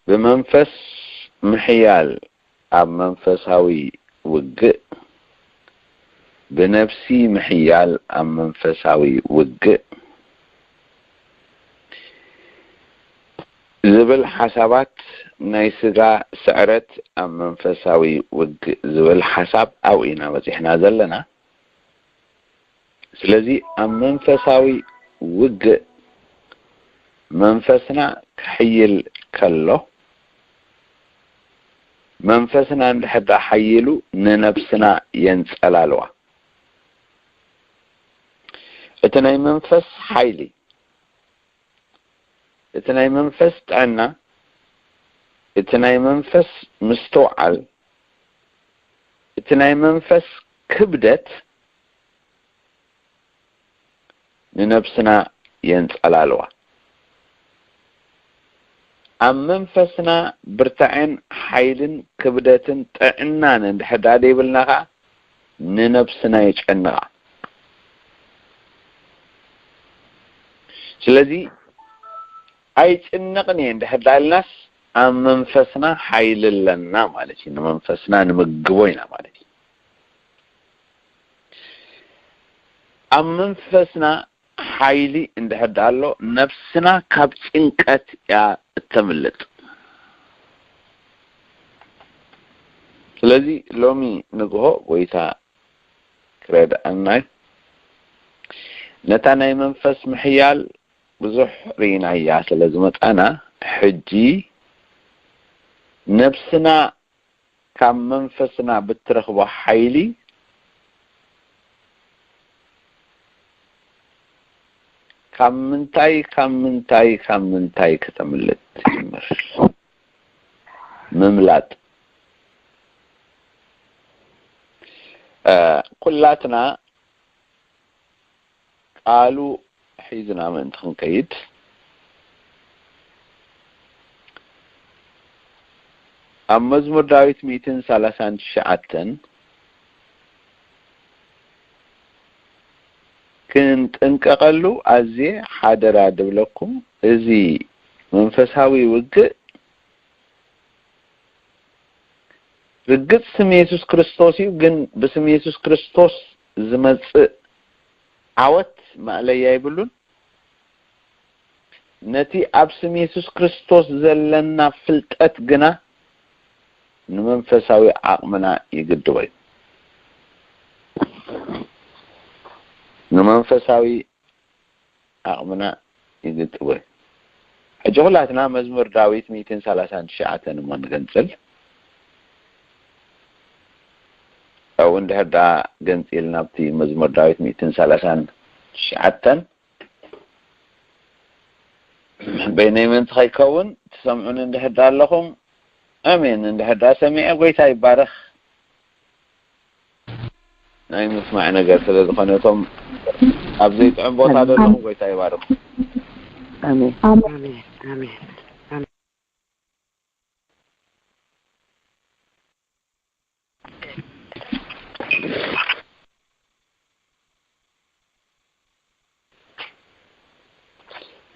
ብመንፈስ ምሕያል ኣብ መንፈሳዊ ውግእ፣ ብነፍሲ ምሕያል ኣብ መንፈሳዊ ውግእ ዝብል ሓሳባት፣ ናይ ስጋ ስዕረት ኣብ መንፈሳዊ ውግእ ዝብል ሓሳብ ኣብኡ ኢና በጺሕና ዘለና። ስለዚ ኣብ መንፈሳዊ ውግእ መንፈስና ክሕይል ከሎ፣ መንፈስና እንድሕር ደኣ ሓይሉ ንነብስና የንጸላልዋ። እቲ ናይ መንፈስ ሓይሊ፣ እቲ ናይ መንፈስ ጥዕና፣ እቲ ናይ መንፈስ ምስትውዓል፣ እቲ ናይ መንፈስ ክብደት ንነብስና የንጸላልዋ። ኣብ መንፈስና ብርታዐን ሓይልን ክብደትን ጥዕናን እንድሕር ደኣ ዘይብልና ኸኣ ንነብስና የጨንቓ። ስለዚ ኣይጭነቕን እየ እንድሕር ደኣ ኢልናስ ኣብ መንፈስና ሓይሊ ኣለና ማለት እዩ። ንመንፈስና ንምግቦ ኢና ማለት እዩ። ኣብ መንፈስና ሓይሊ እንድሕር ደኣ ኣሎ፣ ነብስና ካብ ጭንቀት እያ እተምልጥ። ስለዚ ሎሚ ንግሆ ጎይታ ክረድኣና እዩ። ነታ ናይ መንፈስ ምሕያል ብዙሕ ርኢናያ ስለ ዝመጻና፣ ሕጂ ነብስና ካብ መንፈስና ብትረኽቦ ሓይሊ ካብ ምንታይ፣ ካብ ምንታይ፣ ካብ ምንታይ ከተምልጥ ትጅምር? ምምላጥ። እ፣ ኩላትና ቃሉ ሒዝና ምእንቲ ክንከይድ፣ ኣብ መዝሙር ዳዊት ሚእትን ሰላሳን ትሽዓተን ክንጥንቀቐሉ ኣዝየ ሓደራ ድብለኩም። እዚ መንፈሳዊ ውግእ ርግጽ ስም የሱስ ክርስቶስ እዩ፣ ግን ብስም የሱስ ክርስቶስ ዝመጽእ ዓወት ማእለያ የብሉን። ነቲ ኣብ ስም የሱስ ክርስቶስ ዘለና ፍልጠት ግና ንመንፈሳዊ ዓቕምና ይግድቦ እዩ። ንመንፈሳዊ ዓቕምና ይግድቦ እዩ። ሕጂ ኩላትና መዝሙር ዳዊት ሚእትን ሰላሳን ትሽዓተን እሞ ንገንጽል። ኣብኡ እንድሕር ደኣ ገንጺልና ኣብቲ መዝሙር ዳዊት ሚእትን ሰላሳን ትሽዓተን በይነይ ምእንቲ ከይከውን ትሰምዑኒ እንድሕር ደኣ ኣለኹም፣ ኣሜን። እንድሕር ደኣ ሰሚዐ፣ ጎይታ ይባረኽ። ናይ ምስማዕ ነገር ስለ ዝኾነ፣ እቶም ኣብ ዘይጥዕም ቦታ ዘለኹም፣ ጎይታ ይባርኹ። ኣሜን። ኣሜን። ኣሜን። ኣሜን።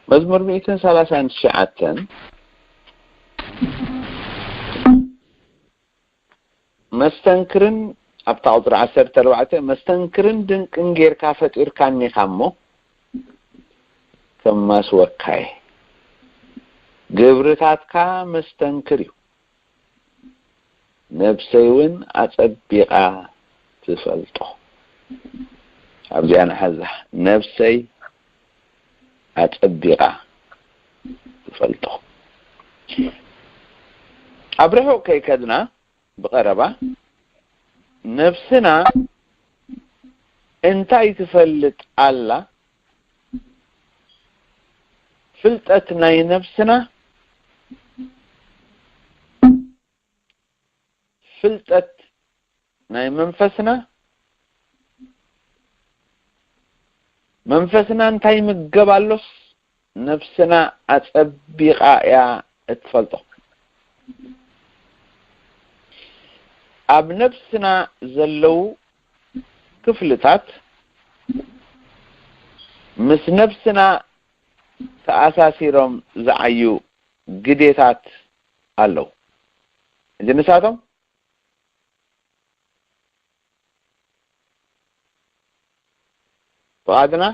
መዝሙር ሚእትን ሰላሳን ትሽዓተን፣ መስተንክርን፣ ኣብታ ቁጽሪ ዓሰርተ ኣርባዕተ፣ መስተንክርን ድንቅን ጌርካ ፈጢርካኒ ኢኻ እሞ፣ ከማስወካ እየ። ግብርታትካ መስተንክር እዩ። ነብሰይ እውን ኣጸቢቓ ትፈልጦ። ኣብዚኣ ንሓዛ። ነብሰይ ኣጸቢቓ ትፈልጦ። ኣብ ርሑቕ ከይከድና፣ ብቐረባ ነብስና እንታይ ትፈልጥ ኣላ? ፍልጠት ናይ ነብስና፣ ፍልጠት ናይ መንፈስና፣ መንፈስና እንታይ ይምገብ ኣሎስ ነብስና ኣጸቢቓ እያ እትፈልጦ። ኣብ ነብስና ዘለዉ ክፍልታት ምስ ነብስና ተኣሳሲሮም ዝዓዩ ግዴታት ኣለዉ። ሕጂ ንሳቶም ፍቓድና፣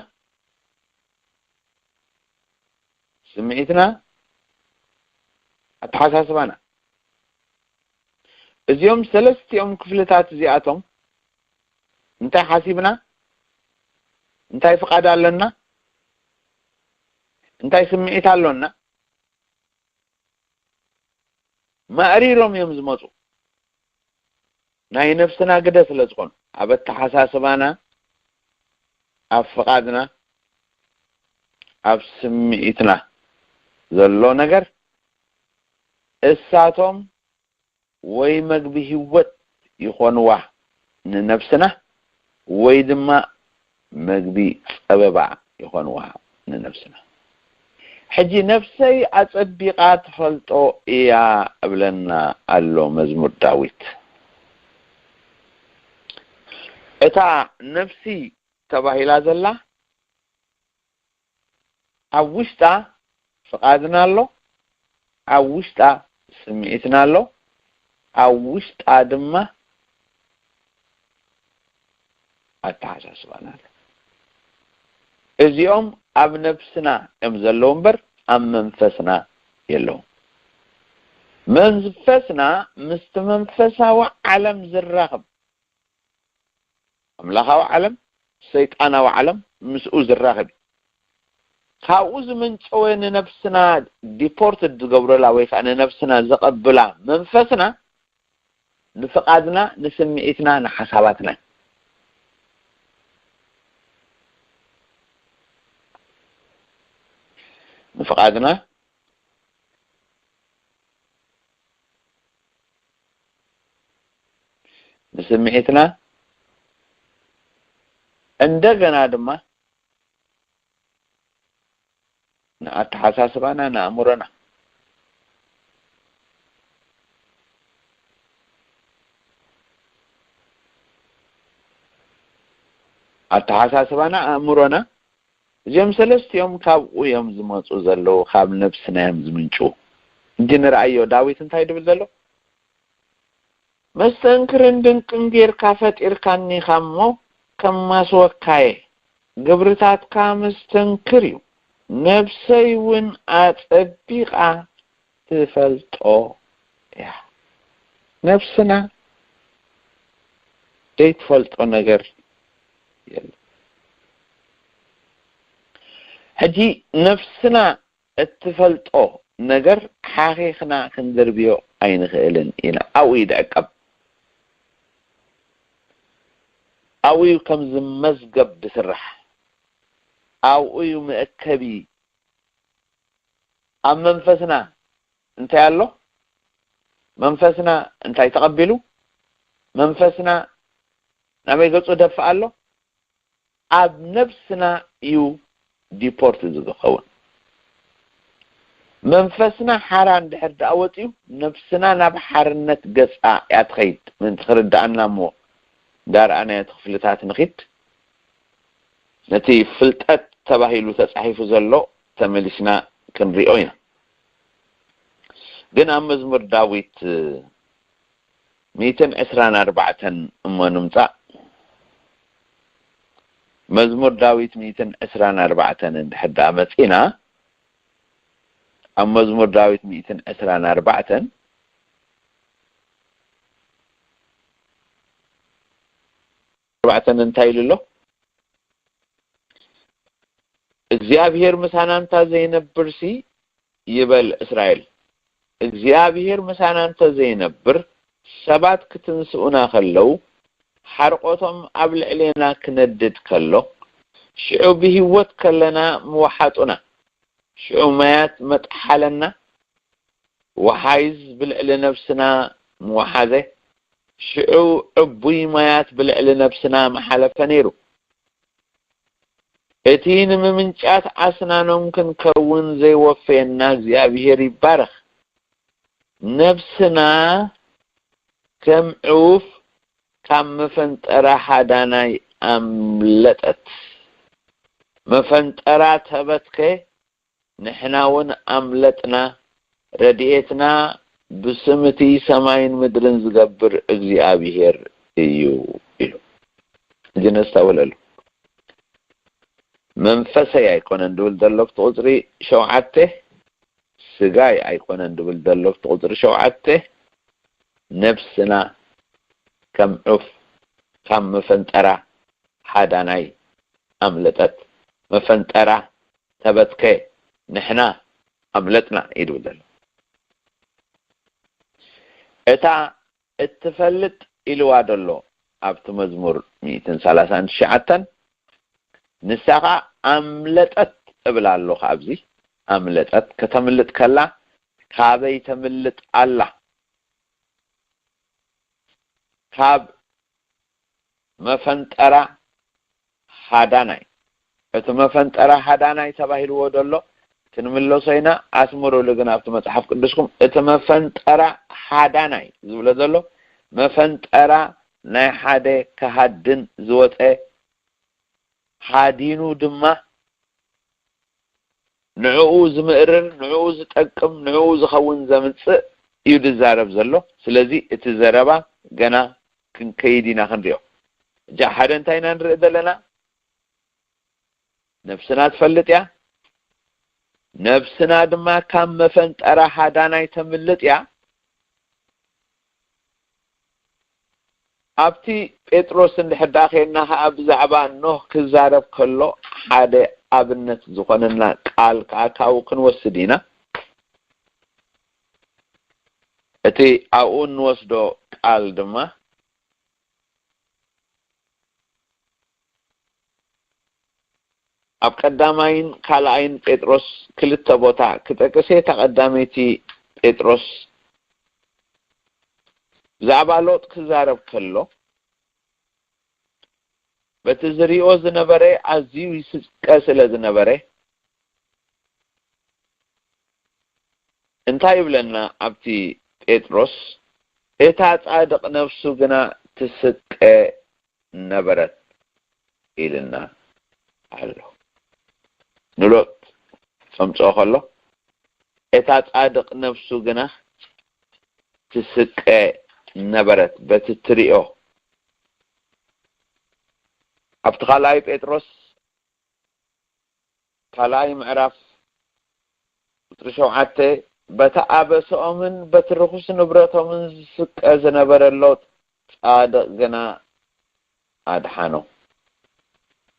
ስምዒትና፣ ኣተሓሳስባና፣ እዚኦም ሰለስቲኦም ክፍልታት እዚኣቶም እንታይ ሓሲብና፣ እንታይ ፍቓድ ኣለና፣ እንታይ ስምዒት ኣሎና፣ ማእሪሮም እዮም ዝመፁ። ናይ ነፍስና ግደ ስለ ዝኾኑ፣ ኣብ ኣተሓሳስባና፣ ኣብ ፍቓድና፣ ኣብ ስምዒትና ዘሎ ነገር እሳቶም ወይ መግቢ ህይወት ይኾንዋ ንነፍስና፣ ወይ ድማ መግቢ ጸበባ ይኾንዋ ንነፍስና። ሕጂ ነፍሰይ ኣጸቢቓ ትፈልጦ እያ እብለና ኣሎ መዝሙር ዳዊት። እታ ነፍሲ ተባሂላ ዘላ ኣብ ውሽጣ ፍቓድና ኣሎ፣ ኣብ ውሽጣ ስምዒትና ኣሎ፣ ኣብ ውሽጣ ድማ ኣተሓሳስባና ኣሎ። እዚኦም ኣብ ነፍስና እዮም ዘለዉ እምበር ኣብ መንፈስና የለዉ። መንፈስና ምስቲ መንፈሳዊ ዓለም ዝራኸብ፣ ኣምላኻዊ ዓለም፣ ሰይጣናዊ ዓለም ምስኡ ዝራኸብ እዩ። ካብኡ ዝምንጨወ ንነፍስና ዲፖርት ዝገብረላ ወይ ከዓ ንነፍስና ዘቐብላ መንፈስና ንፍቓድና፣ ንስምዒትና፣ ንሓሳባትና፣ ንፍቓድና፣ ንስምዒትና፣ እንደገና ድማ ንኣተሓሳስባና፣ ንኣእምሮና። ኣተሓሳስባና፣ ኣእምሮና፣ እዚኦም ሰለስቲኦም ካብኡ እዮም ዝመፁ ዘለዉ፣ ካብ ነብስና እዮም ዝምንጩ። እንጂ ንርኣዮ፣ ዳዊት እንታይ ድብል ዘሎ? መስተንክርን ድንቅን ጌርካ ፈጢርካኒ ኢኻ እሞ ከማስወካየ፣ ግብርታትካ መስተንክር እዩ፣ ነብሰይ እውን ኣጸቢቓ ትፈልጦ እያ። ነብስና ዘይትፈልጦ ነገር የለን። ሕጂ ነብስና እትፈልጦ ነገር ሓኺኽና ክንድርብዮ ኣይንኽእልን ኢና። ኣብኡ እዩ ዝዕቀብ። ኣብኡ እዩ ከምዚ መዝገብ ዝስራሕ። ኣብኡ እዩ መእከቢ። ኣብ መንፈስና እንታይ ኣሎ? መንፈስና እንታይ ተቐቢሉ? መንፈስና ናበይ ገጹ ደፍእ ኣሎ? ኣብ ነብስና እዩ ዲፖርት ዝኸውን። መንፈስና ሓራ እንድሕር ደኣ ወጺኡ፣ ነብስና ናብ ሓርነት ገጻ እያ ትኸይድ። ምእንቲ ክርድኣና እሞ፣ እንዳርኣናዮ እቲ ክፍልታት ንኺድ። ነቲ ፍልጠት ተባሂሉ ተጻሒፉ ዘሎ ተመሊስና ክንሪኦ ኢና። ግን ኣብ መዝሙር ዳዊት ሚእትን ዕስራን ኣርባዕተን እሞ ንምጻእ። መዝሙር ዳዊት ሚእትን ዕስራን ኣርባዕተን እንድሕር ደኣ መጺና፣ ኣብ መዝሙር ዳዊት ሚእትን ዕስራን ኣርባዕተን ኣርባዕተን እንታይ ኢሉ ኣሎ? እግዚኣብሄር ምሳና እንተ ዘይነብርሲ፣ ይበል እስራኤል፣ እግዚኣብሄር ምሳና እንተ ዘይነብር፣ ሰባት ክትንስኡና ከለዉ፣ ሓርቆቶም ኣብ ልዕሌና ክነድድ ከሎ፣ ሽዑ ብህይወት ከለና ምወሓጡና፣ ሽዑ ማያት መጥሓለና፣ ወሓይዝ ብልዕሊ ነብስና ምወሓዘ፣ ሽዑ ዕቡይ ማያት ብልዕሊ ነብስና ምሓለፈ ነይሩ። እቲ ንምምንጫት ኣስናኖም ክንከውን ዘይወፈየና እግዚኣብሄር ይባረኽ። ነብስና ከም ዑፍ ካብ መፈንጠራ ሃዳናይ ኣምለጠት። መፈንጠራ ተበትከ፣ ንሕና እውን ኣምለጥና፣ ረድኤትና ብስም እቲ ሰማይን ምድርን ዝገብር እግዚኣብሔር እዩ ኢሉ። ሕጂ ነስተውዕለሉ። መንፈሰይ ኣይኮነን ድብል ዘሎ ኣብቲ ቁፅሪ ሸውዓተ፣ ስጋይ ኣይኮነን ድብል ዘሎ ኣብቲ ቁፅሪ ሸውዓተ፣ ነብስና ከም ዑፍ ካብ መፈንጠራ ሃዳናይ ኣምለጠት። መፈንጠራ ተበትከ፣ ንሕና ኣምለጥና እዩ ድብል ዘሎ። እታ እትፈልጥ ኢልዋ ዘሎ ኣብቲ መዝሙር ሚእትን ሰላሳን ትሽዓተን፣ ንሳ ኸኣ ኣምለጠት እብል ኣለኹ። ኣብዚ ኣምለጠት ከተምልጥ ከላ ካበይ ተምልጥ ኣላ? ካብ መፈንጠራ ሃዳናይ። እቲ መፈንጠራ ሃዳናይ ተባሂልዎ ዘሎ ክንምለሶ ኢና። ኣስምሩሉ ግን ኣብቲ መጽሓፍ ቅዱስኩም፣ እቲ መፈንጠራ ሃዳናይ ዝብሎ ዘሎ መፈንጠራ ናይ ሓደ ክሃድን ዝወጸ፣ ሃዲኑ ድማ ንዕኡ ዝምእርር፣ ንዕኡ ዝጠቅም፣ ንዕኡ ዝኸውን ዘምጽእ እዩ ዝዛረብ ዘሎ። ስለዚ እቲ ዘረባ ገና ክንከይድ ኢና ክንሪኦ። እጃ ሓደ እንታይ ኢና ንርኢ ዘለና? ነብስና ትፈልጥ እያ። ነብስና ድማ ካብ መፈንጠራ ሃዳናይ ተምልጥ እያ። ኣብቲ ጴጥሮስ እንድሕር ደኣ ኬድና ኸዓ ብዛዕባ ኖህ ክዛረብ ከሎ ሓደ ኣብነት ዝኾነና ቃል ከዓ ካብኡ ክንወስድ ኢና። እቲ ኣብኡ እንወስዶ ቃል ድማ ኣብ ቀዳማይን ካልኣይን ጴጥሮስ ክልተ ቦታ ክጠቅስ እየ። እታ ቀዳመይቲ ጴጥሮስ ብዛዕባ ሎጥ ክዛረብ ከሎ፣ በቲ ዝሪኦ ዝነበረ ኣዝዩ ይስቀ ስለ ዝነበረ፣ እንታይ ይብለና ኣብቲ ጴጥሮስ? "እታ ጻድቕ ነፍሱ ግና ትስቀ ነበረት" ኢልና ኣሎ። ንሎጥ ከምጽኦ ከሎ፣ "እታ ጻድቕ ነፍሱ ግና ትስቀ ነበረት" በቲ ትሪኦ። ኣብቲ ካልኣይ ጴጥሮስ ካልኣይ ምዕራፍ ቁጽሪ ሸውዓተ፣ "በቲ ኣበስኦምን በቲ ርኹስ ንብረቶምን ዝስቀ ዝነበረ ሎጥ ጻድቕ ግና ኣድሓኖ።"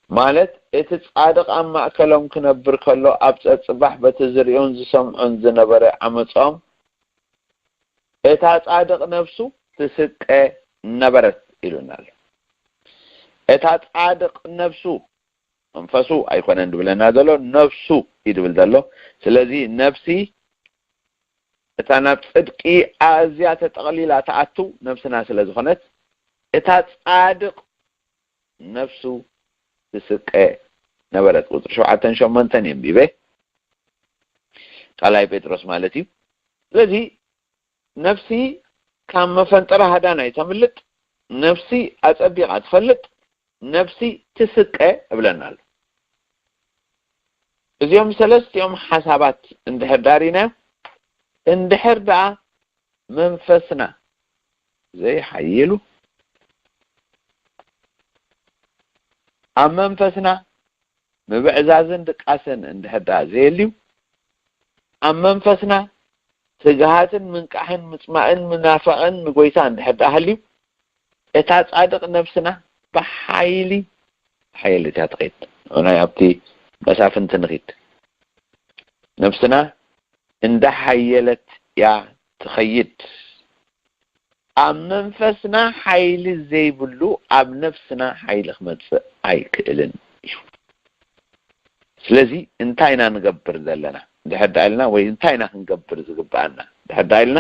ማለት፣ እቲ ጻድቕ ኣብ ማእከሎም ክነብር ከሎ፣ ኣብ ጸጽባሕ በቲ ዝርእዮን ዝሰምዖን ዝነበረ ዓመጾም፣ "እታ ጻድቕ ነፍሱ ትስቀ ነበረት" ኢሉና ኣሎ። እታ ጻድቕ ነፍሱ፣ መንፈሱ ኣይኮነን ድብለና ዘሎ፣ ነፍሱ እዩ ድብል ዘሎ። ስለዚ ነፍሲ እታ ናብ ጽድቂ ኣዝያ ተጠቕሊላ ትኣቱ ነፍስና ስለ ዝኾነት፣ እታ ጻድቕ ነፍሱ ትስቀ ነበረት። ቁጽሪ ሸውዓተን ሸሞንተን የንቢበ፣ ካልኣይ ጴጥሮስ ማለት እዩ። ስለዚ ነፍሲ ካብ መፈንጠራ ሃዳናይ ተምልጥ፣ ነፍሲ ኣጸቢቓ ትፈልጥ፣ ነፍሲ ትስቀ እብለና ኣሎ። እዚኦም ሰለስቲኦም ሓሳባት እንድሕር ዳሪና፣ እንድሕር ደኣ መንፈስና ዘይሓይሉ፣ ኣብ መንፈስና ምብዕዛዝን ድቃስን እንድሕር ደኣ ዘየልዩ፣ ኣብ መንፈስና ትግሃትን ምንቃሕን ምጽማእን ምናፋቕን ንጎይታ እንድሕር ደኣ ሃልዩ፣ እታ ጻድቕ ነፍስና ብሓይሊ ሓየለት እያ ትኸይድ። ንዑ ናይ ኣብቲ መሳፍንቲ ንኺድ። ነፍስና እንዳሓየለት እያ ትኸይድ። ኣብ መንፈስና ሓይሊ ዘይብሉ ኣብ ነፍስና ሓይሊ ክመጽእ ኣይክእልን እዩ። ስለዚ እንታይ ኢና ንገብር ዘለና? ድሕር ደኣ ኢልና ወይ እንታይ ኢና ክንገብር ዝግብኣና? ድሕር ደኣ ኢልና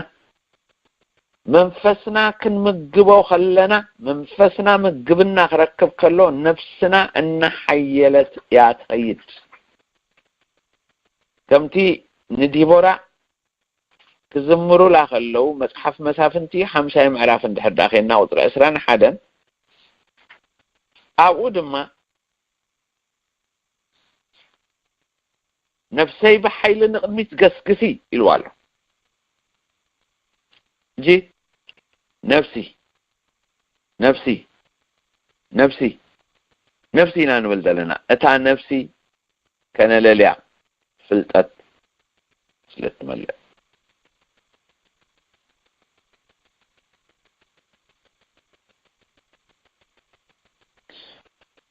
መንፈስና ክንምግቦ ከለና፣ መንፈስና ምግብና ክረክብ ከሎ፣ ነፍስና እናሓየለት እያ ትኸይድ። ከምቲ ንዲቦራ ክዝምሩላ ከለዉ፣ መጽሓፍ መሳፍንቲ ሓምሳይ ምዕራፍ እንድሕር ደኣ ኬንና፣ ቁጽሪ ዕስራን ሓደን፣ ኣብኡ ድማ፣ "ነፍሰይ ብሓይሊ ንቕድሚት ገስግሲ" ኢልዋ ኣሎ። ሕጂ ነፍሲ፣ ነፍሲ፣ ነፍሲ፣ ነፍሲ ኢና ንብል ዘለና። እታ ነፍሲ ከነለልያ ፍልጠት ስለ እትመልእ።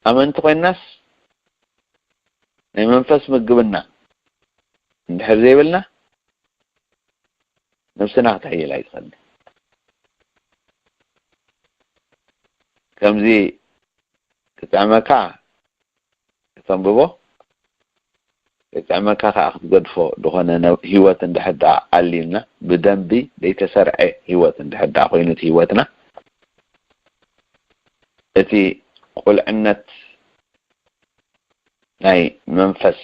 ኣመንቲ ኮይንናስ ናይ መንፈስ ምግብና እንድሕር ዘይብልና ነብስና ክትሕይል ኣይትኽእልን። ከምዚ ክጥዕመካ ከተንብቦ፣ ክጥዕመካ ከኣ ክትገድፎ ዝኾነ ነ-፣ ህይወት እንድሕር ደኣ ኣልዩና፣ ብደንቢ ዘይተሰርዐ ህይወት እንድሕር ደኣ ኮይኑ እቲ ህይወትና፣ እቲ ቁልዕነት ናይ መንፈስ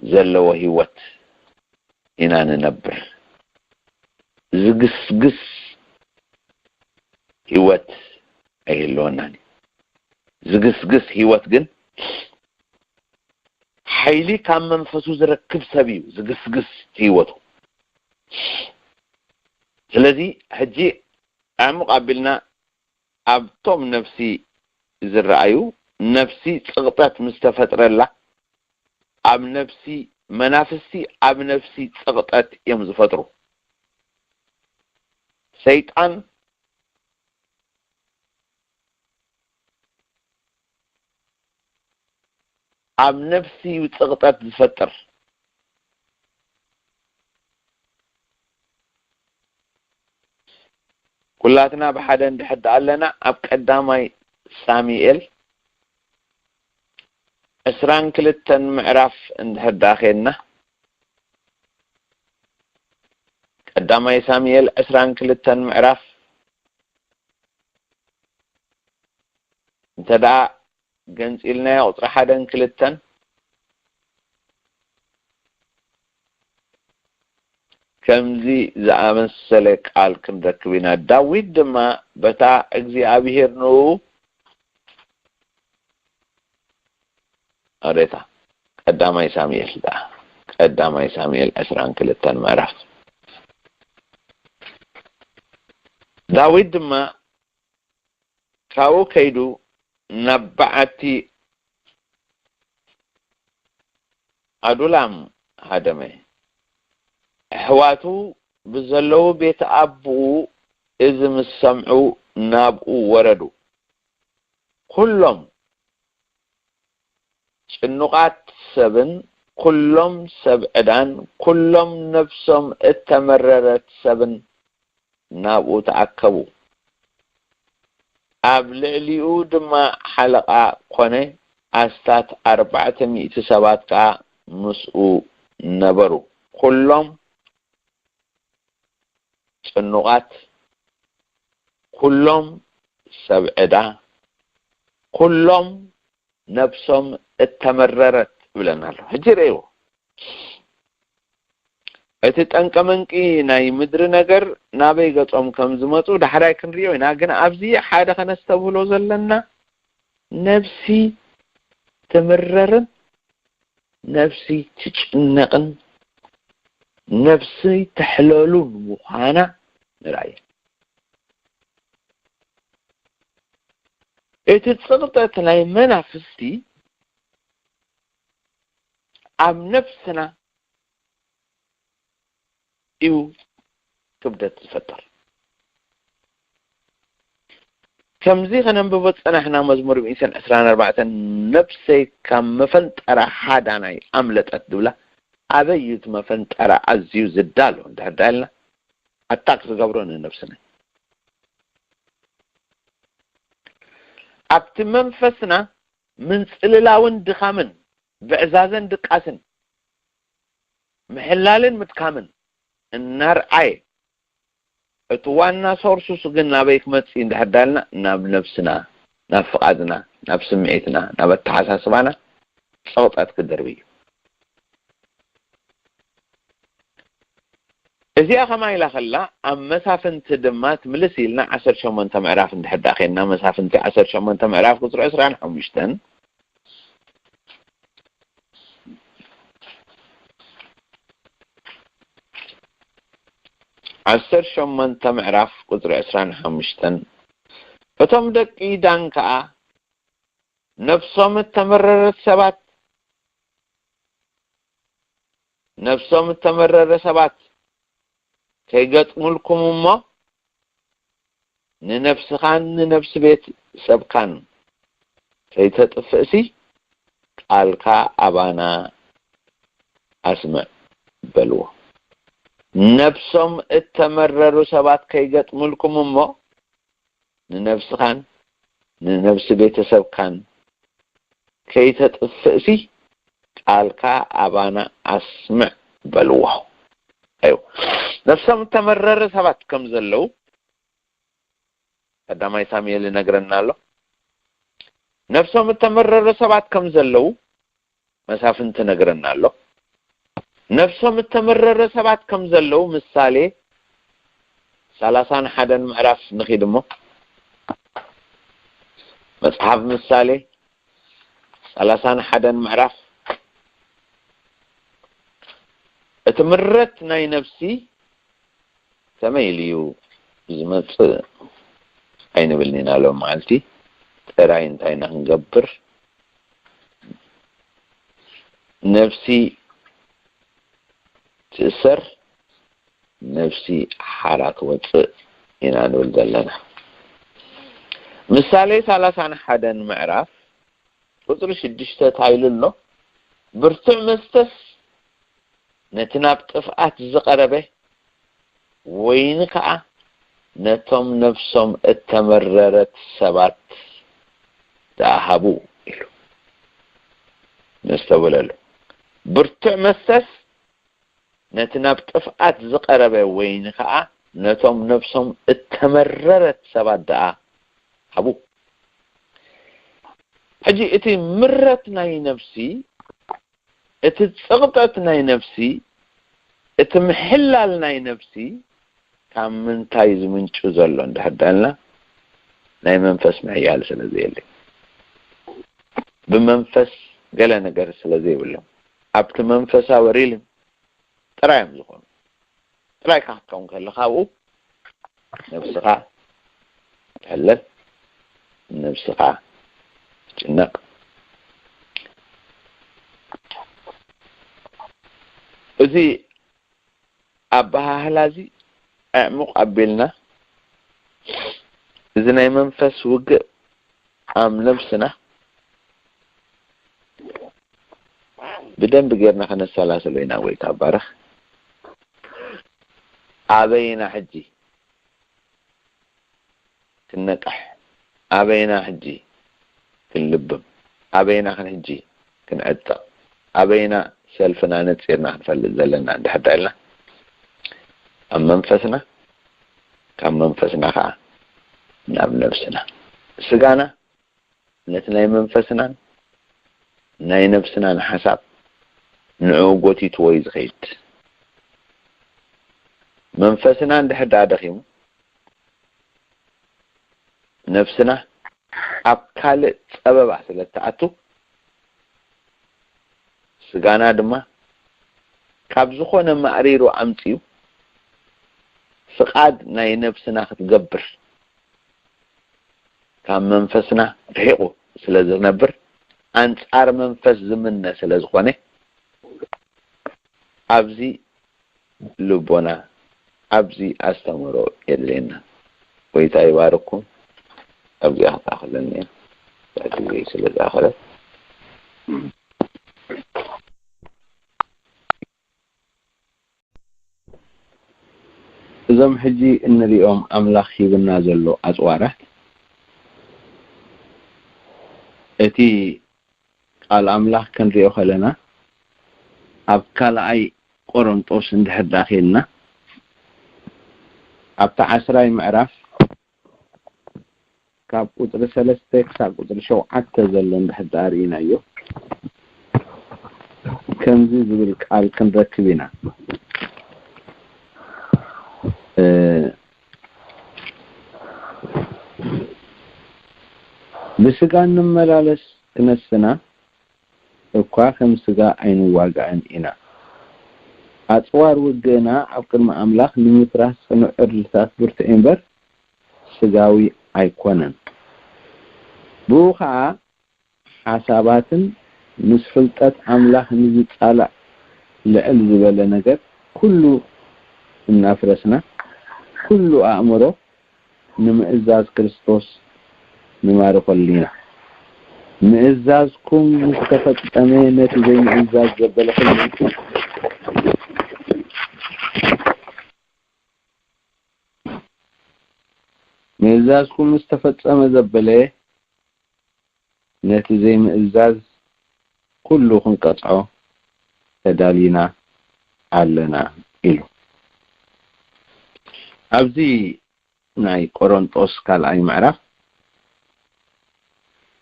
ዘለዎ ህይወት ኢና ንነብር። ዝግስግስ ህይወት ኣይህልወናን እዩ። ዝግስግስ ህይወት ግን ሓይሊ ካብ መንፈሱ ዝረክብ ሰብ እዩ ዝግስግስ ህይወቱ። ስለዚ ሕጂ ኣዕሙቕ ኣቢልና ኣብቶም ነፍሲ ዝረኣዩ፣ ነፍሲ ጽቕጠት ምስ ተፈጥረላ፣ ኣብ ነፍሲ መናፍስቲ ኣብ ነፍሲ ጽቕጠት እዮም ዝፈጥሩ። ሰይጣን ኣብ ነፍሲ እዩ ጽቕጠት ዝፈጥር። ኩላትና ብሓደ እንድሕር ደኣ ኣለና፣ ኣብ ቀዳማይ ሳሙኤል ዕስራን ክልተን ምዕራፍ እንድሕር ደኣ ኸድና፣ ቀዳማይ ሳሙኤል ዕስራን ክልተን ምዕራፍ እንተ ደኣ ገንጺልናዮ ቁጽሪ ሓደን ክልተን፣ ከምዚ ዝኣመሰለ ቃል ክንረክብ ኢና። ዳዊት ድማ በታ እግዚኣብሄር ንኡ ኣሬታ፣ ቀዳማይ ሳሙኤል ደኣ፣ ቀዳማይ ሳሙኤል ዕስራን ክልተን ምዕራፍ። ዳዊት ድማ ካብኡ ከይዱ ናብ በዓቲ ኣዱላም ሃደመ። ኣሕዋቱ ብዘለዉ ቤት ኣቦኡ እዚ ምስ ሰምዑ ናብኡ ወረዱ። ኩሎም ጭኑቓት ሰብን ኩሎም ሰብ ዕዳን ኩሎም ነፍሶም እተመረረት ሰብን ናብኡ ተኣከቡ። ኣብ ልዕሊኡ ድማ ሓለቓ ኮነ፣ ኣስታት ኣርባዕተ ሚእቲ ሰባት ከኣ ምስኡ ነበሩ። ኩሎም ጭኑቓት፣ ኩሎም ሰብ ዕዳ፣ ኩሎም ነብሶም እተመረረት ይብለና ኣሎ። ሕጂ ርእይዎ። እቲ ጠንቀ መንቂ ናይ ምድሪ ነገር ናበይ ገጾም ከም ዝመጹ ዳሕራይ ክንርእዮ ኢና። ግን ኣብዚ ሓደ ከነስተብህሎ ዘለና፣ ነብሲ ትምረርን ነብሲ ትጭነቕን ነብሲ ተሕለሉን ምዃና ንርኣየ። እቲ ጽቕጠት ናይ መናፍስቲ ኣብ ነፍስና እዩ ክብደት ዝፈጥር። ከምዚ ከነንብቦ ዝጸናሕና መዝሙር ሚእትን ዕስራን ኣርባዕተን፣ ነፍሰይ ካብ መፈንጠራ ሃዳናይ ኣምለጠት ዝብላ፣ ኣበይ እዩ እቲ መፈንጠራ ኣዝዩ ዝዳሎ እንድሕር ዳልና ኣታክ ዝገብሮ ንነብስና። ኣብቲ መንፈስና ምንጽልላውን ድኻምን ብዕዛዘን ድቃስን ምሕላልን ምድካምን እናርኣየ፣ እቲ ዋና ሶርሱስ ግን ናበይ ክመጽእ እንድሕር ዳልና፣ ናብ ነብስና፣ ናብ ፍቓድና፣ ናብ ስምዒትና፣ ናብ ኣተሓሳስባና ጸቕጠት ክደርብ እዩ። እዚኣ ከማይ ኢላ ከላ፣ ኣብ መሳፍንቲ ድማ ትምልስ ኢልና ዓሰርተ ሸሞንተ ምዕራፍ እንድሕር ደኣ ኬንና፣ መሳፍንቲ ዓሰርተ ሸሞንተ ምዕራፍ ቁጽሪ ዕስራን ሓሙሽተን፣ ዓሰርተ ሸሞንተ ምዕራፍ ቁጽሪ ዕስራን ሓሙሽተን፣ እቶም ደቂ ዳን ከኣ ነፍሶም እተመረረት ሰባት፣ ነፍሶም እተመረረ ሰባት ከይገጥሙልኩም እሞ፣ ንነፍስኻን ንነፍሲ ቤት ሰብካን ከይተጥፍእሲ፣ ቃልካ ኣባና ኣስምዕ በልዎ። ነፍሶም እተመረሩ ሰባት ከይገጥሙልኩም እሞ፣ ንነፍስኻን ንነፍሲ ቤተሰብካን ከይተጥፍእሲ፣ ቃልካ ኣባና ኣስምዕ በልዎ። እዩ። ነፍሶም እተመረረ ሰባት ከም ዘለዉ ቀዳማይ ሳሙኤል ይነግረና ኣሎ። ነፍሶም እተመረረ ሰባት ከም ዘለዉ መሳፍንቲ ይነግረና ኣሎ። ነፍሶም እተመረረ ሰባት ከም ዘለዉ ምሳሌ ሰላሳን ሓደን ምዕራፍ ንኺድ እሞ፣ መጽሓፍ ምሳሌ ሰላሳን ሓደን ምዕራፍ፣ እቲ ምረት ናይ ነፍሲ ከመይ ኢሉ እዩ ዝመጽእ ኣይንብልን ኢና ሎም መዓልቲ። ጥራይ እንታይ ኢና ክንገብር? ነፍሲ ትእሰር፣ ነፍሲ ሓራ ትወጽእ ኢና ንብል ዘለና። ምሳሌ ሰላሳን ሓደን ምዕራፍ ቁጽሪ ሽዱሽተ እንታይ ኢሉ ኣሎ? ብርቱዕ መስተስ ነቲ ናብ ጥፍኣት ዝቐረበ፣ ወይኒ ከኣ ነቶም ነፍሶም እተመረረት ሰባት ደኣ ሃቡ ኢሉ። ነስተውዕለሉ። ብርቱዕ መስተስ ነቲ ናብ ጥፍኣት ዝቐረበ፣ ወይኒ ከኣ ነቶም ነፍሶም እተመረረት ሰባት ደኣ ሃቡ። ሕጂ እቲ ምረት ናይ ነፍሲ፣ እቲ ጽቕጠት ናይ ነፍሲ፣ እቲ ምሕላል ናይ ነፍሲ ካብ ምንታይ ዝምንጩ ዘሎ እንድሕር ደኣልና፣ ናይ መንፈስ ምሕያል ስለ ዘየለ፣ ብመንፈስ ገለ ነገር ስለ ዘይብሎም፣ ኣብቲ መንፈሳዊ ሪልም ጥራይ እዮም ዝኾኑ። ጥራይ ክትከውን ከለኻ ኣብኡ ነብስኻ ትሕለል፣ ነብስኻ ትጭነቕ። እዚ ኣበሃህላ እዚ ኣዕሙቕ ኣቢልና፣ እዚ ናይ መንፈስ ውግእ ኣብ ነብስና ብደንቢ ጌርና ከነሰላስሎ ኢና። ጎይታ ይባረኽ። ኣበይና ሕጂ ክንነቅሕ? ኣበይና ሕጂ ክንልብም? ኣበይና ክን ሕጂ ክንዕጠቕ? ኣበይና ሰልፍና ነጺርና ክንፈልጥ ዘለና እንድሕር ደኣ ኢልና፣ ኣብ መንፈስና፣ ካብ መንፈስና ከኣ ናብ ነብስና። ስጋና ነቲ ናይ መንፈስናን ናይ ነብስናን ሓሳብ ንዕኡ ጎቲትዎ እዩ ዝኸይድ። መንፈስና እንድሕር ደኣ ደኺሙ፣ ነብስና ኣብ ካልእ ጸበባ ስለ እትኣቱ፣ ስጋና ድማ ካብ ዝኾነ ማእሪሩ ኣምጺኡ ፍቓድ ናይ ነብስና ክትገብር ካብ መንፈስና ርሒቑ ስለ ዝነብር፣ ኣንጻር መንፈስ ዝምነ ስለ ዝኾነ፣ ኣብዚ ልቦና፣ ኣብዚ ኣስተምህሮ የድልየና። ጎይታ ይባርኩም። ኣብዚኣ ክትኣኽለኒ እያ፣ ግዜ ስለ ዝኣኸለት። እዞም ሕጂ እንሪኦም ኣምላኽ ሂብና ዘሎ ኣጽዋራት፣ እቲ ቃል ኣምላኽ ክንሪኦ ከለና፣ ኣብ ካልኣይ ቆሮንጦስ እንድሕር ደኣ ኬድና፣ ኣብቲ ዓስራይ ምዕራፍ፣ ካብ ቁጽሪ ሰለስተ ክሳብ ቁጽሪ ሸውዓተ ዘሎ እንድሕር ደኣ ርኢናዮ፣ ከምዚ ዝብል ቃል ክንረክብ ኢና። እ፣ ብስጋ እንመላለስ ክነስና እኳ ከም ስጋ ኣይንዋጋእን ኢና። ኣጽዋር ውግእና ኣብ ቅድሚ ኣምላኽ ንምፍራስ ጽኑዕ ዕርድታት ብርቱዕ እምበር ስጋዊ ኣይኮነን። ብኡ ኸኣ ሓሳባትን ምስ ፍልጠት ኣምላኽ ንዝጻላእ ልዕል ዝበለ ነገር ኩሉ እናፍረስና፣ ኩሉ ኣእምሮ ንምእዛዝ ክርስቶስ ንማርኸሉ ኢና። ምእዛዝኩም ምስ ተፈጸመ ነቲ ዘይምእዛዝ ዘበለ ኩሉ ምእዛዝኩም ምስ ተፈጸመ ዘበለ ነቲ ዘይምእዛዝ ኩሉ ክንቀጽዖ ተዳሊና ኣለና ኢሉ። ኣብዚ ናይ ቆሮንጦስ ካልኣይ ምዕራፍ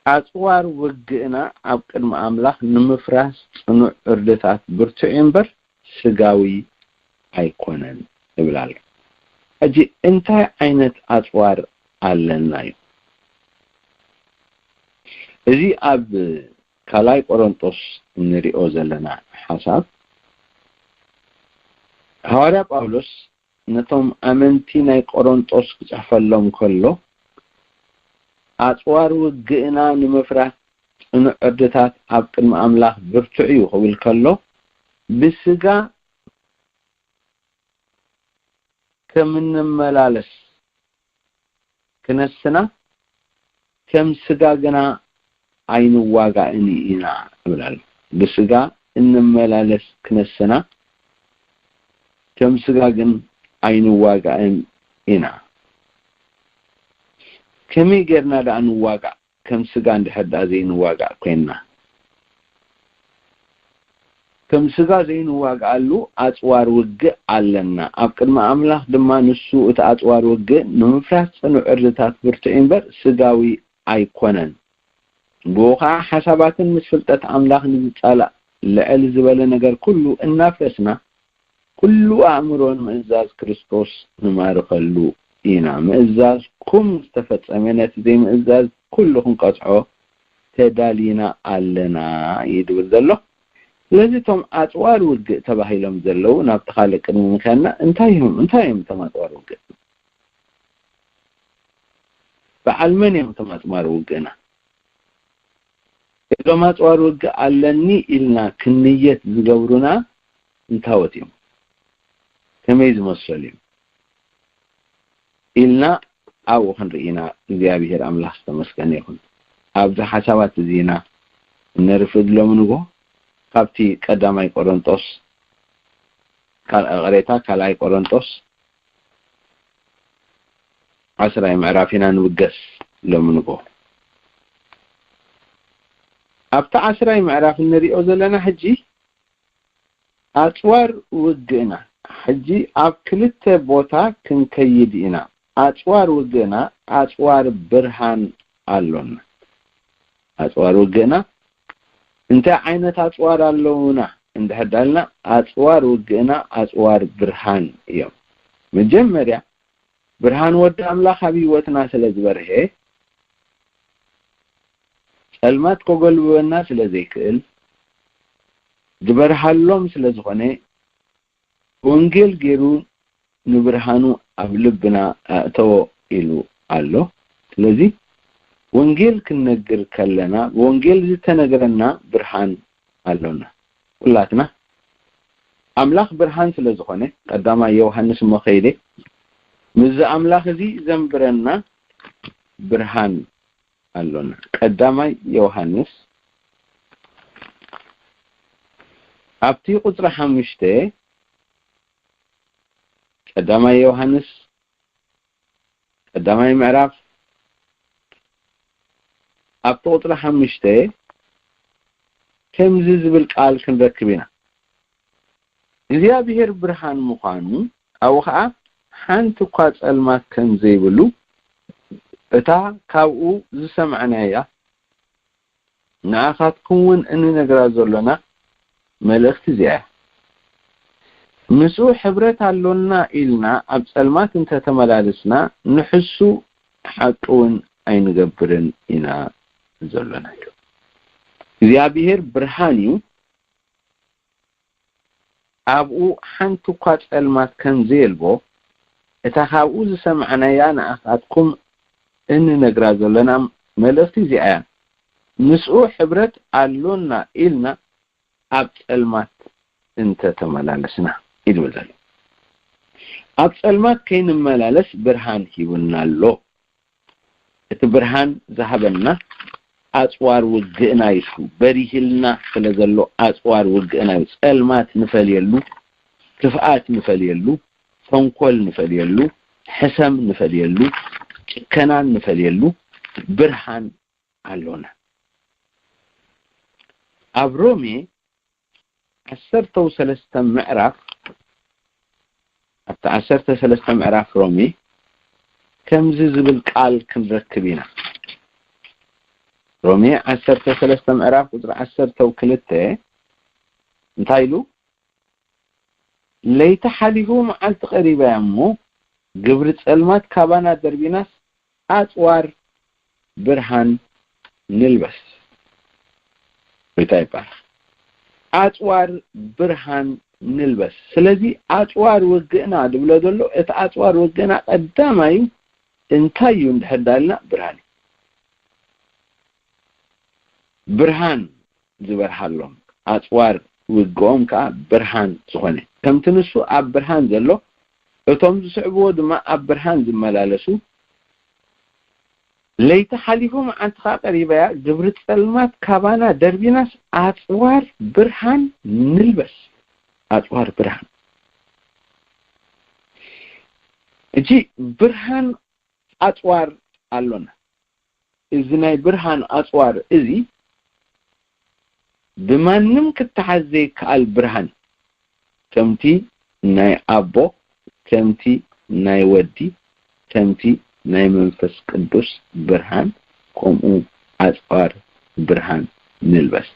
ኣጽዋር ውግእና ኣብ ቅድሚ ኣምላኽ ንምፍራስ ጽኑዕ ዕርድታት ብርቱዕ እዩ እምበር ስጋዊ ኣይኮነን ይብል ኣሎ። ሕጂ እንታይ ዓይነት ኣጽዋር ኣለና እዩ? እዚ ኣብ ካልኣይ ቆሮንጦስ እንሪኦ ዘለና ሓሳብ ሃዋርያ ጳውሎስ ነቶም ኣመንቲ ናይ ቆሮንጦስ ክጽሕፈሎም ከሎ ኣጽዋር ውግእና ንምፍራስ ጽኑዕ ዕርድታት ኣብ ቅድሚ ኣምላኽ ብርቱዕ እዩ ክብል ከሎ ብስጋ ከም እንመላለስ ክነስና ከም ስጋ ግና ኣይንዋጋእን ኢና ይብል ኣሎ። ብስጋ እንመላለስ ክነስና ከም ስጋ ግን ኣይንዋጋእን ኢና። ከመይ ጌርና ደኣ ንዋጋእ? ከም ስጋ እንድሕር ደኣ ዘይንዋጋእ ኮይንና፣ ከም ስጋ ዘይንዋግኣሉ ኣጽዋር ውግእ ኣለና። ኣብ ቅድሚ ኣምላኽ ድማ ንሱ እቲ ኣጽዋር ውግእ ንምፍራስ ጽኑዕ ዕርድታት ብርቱዕ እዩ እምበር ስጋዊ ኣይኮነን። ብኡ ኸዓ ሓሳባትን ምስ ፍልጠት ኣምላኽ ንዝጻላእ ልዕል ዝበለ ነገር ኩሉ እናፍረስና፣ ኩሉ ኣእምሮ ንምእዛዝ ክርስቶስ ንማርኸሉ ኢና። ምእዛዝኩም ዝተፈጸመ ነቲ ዘይምእዛዝ ኩሉ ክንቀጽዖ ተዳሊና ኣለና እዩ ዝብል ዘሎ። ስለዚ እቶም ኣጽዋር ውግእ ተባሂሎም ዘለዉ ናብቲ ካልእ ቅድሚ ምኽያድና እንታይ እዮም? እንታይ እዮም እቶም ኣጽዋር ውግእ? በዓል መን እዮም እቶም ኣጽዋር ውግእና? እዞም ኣጽዋር ውግእ ኣለኒ ኢልና ክንየት ዝገብሩና እንታወት እዮም? ከመይ ዝመሰሉ እዮም? ኢልና ኣብኡ ክንርኢ ኢና። እግዚኣብሔር ኣምላኽ ዝተመስገነ ይኹን። ኣብዚ ሓሳባት እዚ ኢና እነርፍድ ሎሚ ንግሆ። ካብቲ ቀዳማይ ቆሮንጦስ ካል-፣ ይቕሬታ፣ ካልኣይ ቆሮንጦስ ዓስራይ ምዕራፍ ኢና ንብገስ ሎሚ ንግሆ። ኣብቲ ዓስራይ ምዕራፍ እንሪኦ ዘለና ሕጂ ኣጽዋር ውግእና፣ ሕጂ ኣብ ክልተ ቦታ ክንከይድ ኢና። ኣጽዋር ውግእና፣ ኣጽዋር ብርሃን ኣሎና። ኣጽዋር ውግእና፣ እንታይ ዓይነት ኣጽዋር ኣለዉና እንድሕር ዳልና፣ ኣጽዋር ውግእና ኣጽዋር ብርሃን እዮም። መጀመርያ፣ ብርሃን ወዲ ኣምላኽ ኣብ ህይወትና ስለ ዝበርሀ፣ ጸልማት ከጎልብበና ስለ ዘይክእል፣ ዝበርሃሎም ስለ ዝኾነ፣ ወንጌል ገይሩ ንብርሃኑ ኣብ ልብና ኣእተዎ ኢሉ ኣሎ። ስለዚ ወንጌል ክንነግር ከለና፣ ብወንጌል ዝተነግረና ብርሃን ኣሎና። ኩላትና ኣምላኽ ብርሃን ስለ ዝኾነ፣ ቀዳማይ ዮሃንስ እሞ ከይደ፣ ምስዚ ኣምላኽ እዚ ዘንብረና ብርሃን ኣሎና። ቀዳማይ ዮሃንስ ኣብቲ ቁጽሪ ሓሙሽተ፣ ቀዳማይ ዮሃንስ ቀዳማይ ምዕራፍ ኣብቲ ቁጽሪ ሓሙሽተ ከምዚ ዝብል ቃል ክንረክብ ኢና። እግዚኣብሔር ብርሃን ምዃኑ፣ ኣብኡ ኸዓ ሓንቲ እኳ ጸልማት ከም ዘይብሉ፣ እታ ካብኡ ዝሰማዕናያ ንኣኻትኩም እውን እንነግራ ዘሎና መልእኽቲ እዚኣ እያ። ምስኡ ሕብረት ኣሎና ኢልና ኣብ ጸልማት እንተ ተመላልስና፣ ንሕሱ ሓቂ እውን ኣይንገብርን ኢና ዘሎና። እግዚኣብሔር ብርሃን እዩ። ኣብኡ ሓንቲ እኳ ጸልማት ከም ዘየልቦ፣ እታ ካብኡ ዝሰማዕናያ ንኣኻትኩም እንነግራ ዘሎና መልእኽቲ እዚኣ እያ። ምስኡ ሕብረት ኣሎና ኢልና ኣብ ጸልማት እንተ ተመላለስና እዩ ዝብል ዘሎ። ኣብ ጸልማት ከይንመላለስ ብርሃን ሂቡና ኣሎ። እቲ ብርሃን ዝሃበና ኣጽዋር ውግእና እዩ። በሪህልና ስለ ዘሎ ኣጽዋር ውግእና እዩ። ጸልማት ንፈልየሉ፣ ክፍኣት ንፈልየሉ፣ ተንኮል ንፈልየሉ፣ ሕሰም ንፈልየሉ፣ ጭከናን ንፈልየሉ ብርሃን ኣሎና። ኣብ ሮሜ ዓሰርተው ሰለስተ ምዕራፍ፣ ኣብቲ ዓሰርተ ሰለስተ ምዕራፍ ሮሜ ከምዚ ዝብል ቃል ክንረክብ ኢና። ሮሜ ዓሰርተ ሰለስተ ምዕራፍ ቁጽሪ ዓሰርተው ክልተ እንታይ ኢሉ? "ለይቲ ሓሊፉ መዓልቲ ቀሪባ እያ እሞ፣ ግብሪ ጸልማት ካባና ደርቢናስ፣ ኣጽዋር ብርሃን ንልበስ።" ጎይታ ይባረኽ። ኣጽዋር ብርሃን ንልበስ። ስለዚ ኣጽዋር ውግእና ዝብሎ ዘሎ፣ እቲ ኣጽዋር ውግእና ቀዳማዩ እንታይ እዩ እንድሕር ዳልና? ብርሃን እዩ። ብርሃን ዝበርሃሎም፣ ኣጽዋር ውግኦም ከኣ ብርሃን ዝኾነ፣ ከምቲ ንሱ ኣብ ብርሃን ዘሎ፣ እቶም ዝስዕብዎ ድማ ኣብ ብርሃን ዝመላለሱ፣ ለይቲ ሓሊፉ መዓልቲ ከኣ ቀሪባ እያ፣ ግብሪ ጸልማት ካባና ደርቢናስ፣ ኣጽዋር ብርሃን ንልበስ። ኣጽዋር ብርሃን። እጂ ብርሃን ኣጽዋር ኣሎና። እዚ ናይ ብርሃን ኣጽዋር እዚ ብማንም ክተሓዝ ዘይከኣል ብርሃን፣ ከምቲ ናይ ኣቦ፣ ከምቲ ናይ ወዲ፣ ከምቲ ናይ መንፈስ ቅዱስ ብርሃን፣ ከምኡ ኣጽዋር ብርሃን ንልበስ።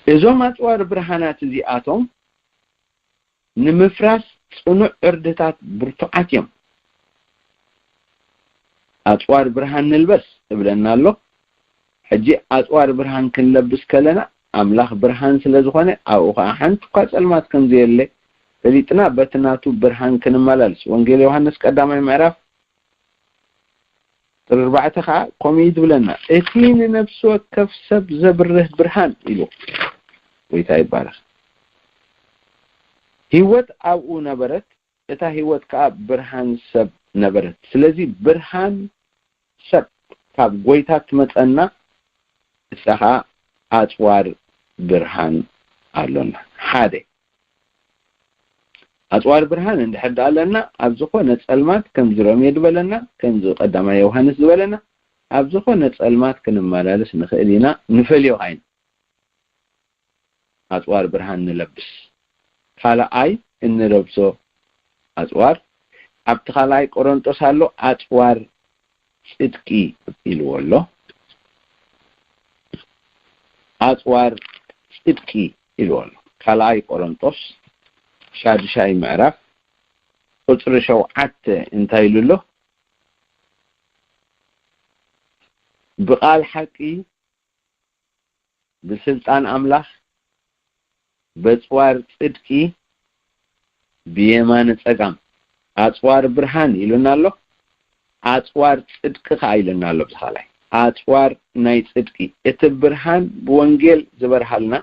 እዞም ኣጽዋር ብርሃናት እዚኣቶም ንምፍራስ ጽኑዕ ዕርድታት ብርቱዓት እዮም። ኣጽዋር ብርሃን ንልበስ እብለና ኣሎ። ሕጂ ኣጽዋር ብርሃን ክንለብስ ከለና፣ ኣምላኽ ብርሃን ስለ ዝኾነ፣ ኣብኡ ኸዓ ሓንቲ እኳ ጸልማት ከም ዘየለ ፈሊጥና፣ በቲ ናቱ ብርሃን ክንመላለስ። ወንጌል ዮሃንስ ቀዳማይ ምዕራፍ ቁጽሪ ኣርባዕተ ኸዓ ከምኡ እዩ ዝብለና፣ "እቲ ንነፍሲ ወከፍ ሰብ ዘብርህ ብርሃን" ኢሉ። ጎይታ ይባረኽ። "ህይወት ኣብኡ ነበረት፣ እታ ህይወት ከኣ ብርሃን ሰብ ነበረት።" ስለዚ ብርሃን ሰብ ካብ ጎይታ ትመጸና፣ እሳ ኸኣ ኣጽዋር ብርሃን ኣሎና። ሓደ፣ ኣጽዋር ብርሃን እንድሕር ደኣ ኣለና፣ ኣብ ዝኾነ ጸልማት፣ ከምዚ ሮሜ ዝበለና፣ ከምዚ ቀዳማይ ዮሃንስ ዝበለና፣ ኣብ ዝኾነ ጸልማት ክንመላለስ ንኽእል ኢና፣ ንፈልዮ ኸኣ ኢና። ኣጽዋር ብርሃን ንለብስ። ካልኣይ እንለብሶ ኣጽዋር፣ ኣብቲ ካልኣይ ቆሮንጦስ ኣሎ፣ ኣጽዋር ጽድቂ ኢልዎ ኣሎ። ኣጽዋር ጽድቂ ኢልዎ ኣሎ። ካልኣይ ቆሮንጦስ ሻድሻይ ምዕራፍ ቁጽሪ ሸውዓተ እንታይ ኢሉ ኣሎ? "ብቓል ሓቂ፣ ብስልጣን ኣምላኽ፣ በጽዋር ጽድቂ፣ ብየማነ ጸጋም፣ ኣጽዋር ብርሃን" ኢሉና ኣሎ። ኣጽዋር ጽድቂ ከኣ ኢሉና ኣሎ። ብዝኻላይ ኣጽዋር ናይ ጽድቂ፣ እቲ ብርሃን ብወንጌል ዝበርሃልና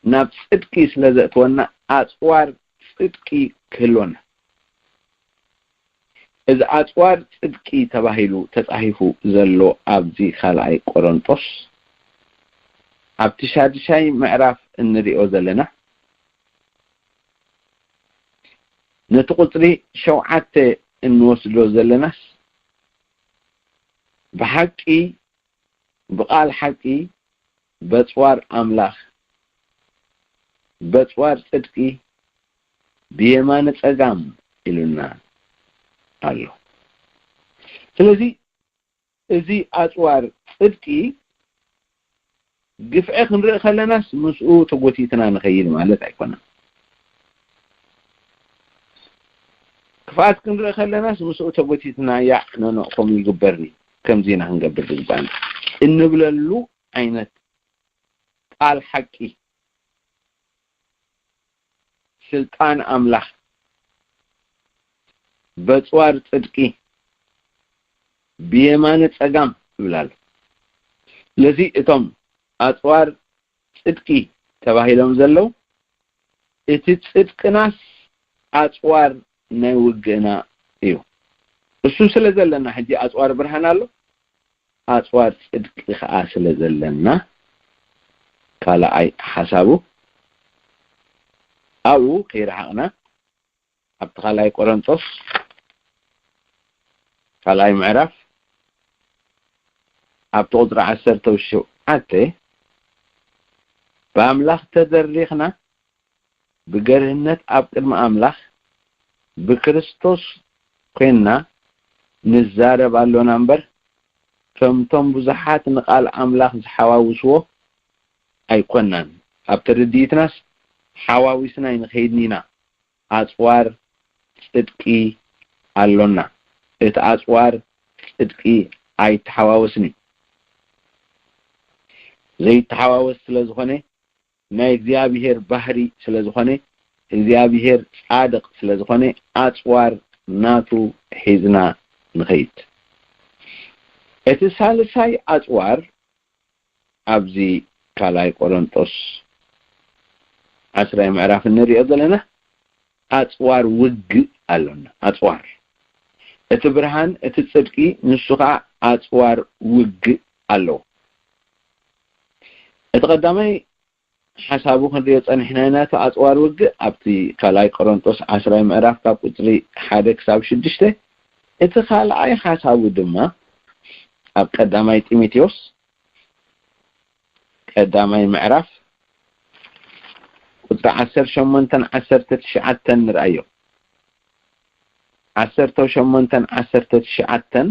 ናብ ጽድቂ ስለ ዘእትወና፣ ኣጽዋር ጽድቂ ክህልወና። እዚ ኣጽዋር ጽድቂ ተባሂሉ ተጻሒፉ ዘሎ ኣብዚ ካልኣይ ቆሮንጦስ፣ ኣብቲ ሻድሻይ ምዕራፍ እንሪኦ ዘለና፣ ነቲ ቁጽሪ ሸውዓተ እንወስዶ ዘለናስ፣ ብሓቂ፣ ብቓል ሓቂ፣ በጽዋር ኣምላኽ፣ በጽዋር ጽድቂ፣ ብየማነ ጸጋም ኢሉና ኣሎ። ስለዚ እዚ ኣጽዋር ጽድቂ ግፍዒ ክንርኢ ከለናስ ምስኡ ተጎቲትና ንኸይድ ማለት ኣይኮነን። ክፍኣት ክንርኢ ከለናስ ምስኡ ተጎቲትና፣ "ያዕ፣ ኖኖ፣ ከምኡ ይግበርኒ፣ ከምዚ ኢና ክንገብር ዝግባእና" እንብለሉ ዓይነት ቃል ሓቂ። ስልጣን ኣምላኽ፣ በጽዋር ጽድቂ ብየማነ ጸጋም ይብል ኣሎ። ስለዚ እቶም ኣጽዋር ጽድቂ ተባሂሎም ዘለዉ፣ እቲ ጽድቅናስ ኣጽዋር ናይ ውግእና እዩ። እሱ ስለ ዘለና ሕጂ ኣጽዋር ብርሃን ኣሎ፣ ኣጽዋር ጽድቂ ከኣ ስለ ዘለና፣ ካልኣይ ሓሳቡ ኣብኡ ከይረሓቕና፣ ኣብቲ ካልኣይ ቆሮንቶስ ካልኣይ ምዕራፍ ኣብቲ ቁጽሪ ዓሰርተ ሸውዓተ፣ ብኣምላኽ ተደሪኽና ብገርህነት ኣብ ቅድሚ ኣምላኽ ብክርስቶስ ኮይንና ንዛረብ ኣሎና እምበር፣ ከምቶም ብዙሓት ንቓል ኣምላኽ ዝሓዋውስዎ ኣይኮናን። ኣብ ትርድኢትናስ ሓዋዊስና ኣይንኸይድን ኢና። ኣጽዋር ጽድቂ ኣሎና። እቲ ኣጽዋር ጽድቂ ኣይተሓዋወስን እዩ። ዘይተሓዋወስ ስለ ዝኾነ፣ ናይ እግዚኣብሄር ባህሪ ስለ ዝኾነ፣ እግዚኣብሄር ጻድቕ ስለ ዝኾነ፣ ኣጽዋር ናቱ ሒዝና ንኸይድ። እቲ ሳልሳይ ኣጽዋር ኣብዚ ካልኣይ ቆሮንጦስ ዓስራይ ምዕራፍ እንሪኦ ዘለና ኣጽዋር ውግእ ኣሎና። ኣጽዋር እቲ ብርሃን፣ እቲ ጽድቂ፣ ንሱ ኸኣ ኣጽዋር ውግእ ኣለዎ። እቲ ቀዳማይ ሓሳቡ ክንሪኦ ጸኒሕና ኢና። እቲ ኣጽዋር ውግእ ኣብቲ ካልኣይ ቆሮንጦስ ዓስራይ ምዕራፍ ካብ ቁጽሪ ሓደ ክሳብ ሽዱሽተ። እቲ ካልኣይ ሓሳቡ ድማ ኣብ ቀዳማይ ጢሞቴዎስ ቀዳማይ ምዕራፍ ቁጽሪ ዓሰርተ ሸሞንተን ዓሰርተ ትሽዓተን ንርኣዮ። ዓሰርተ ሸሞንተን ዓሰርተ ትሽዓተን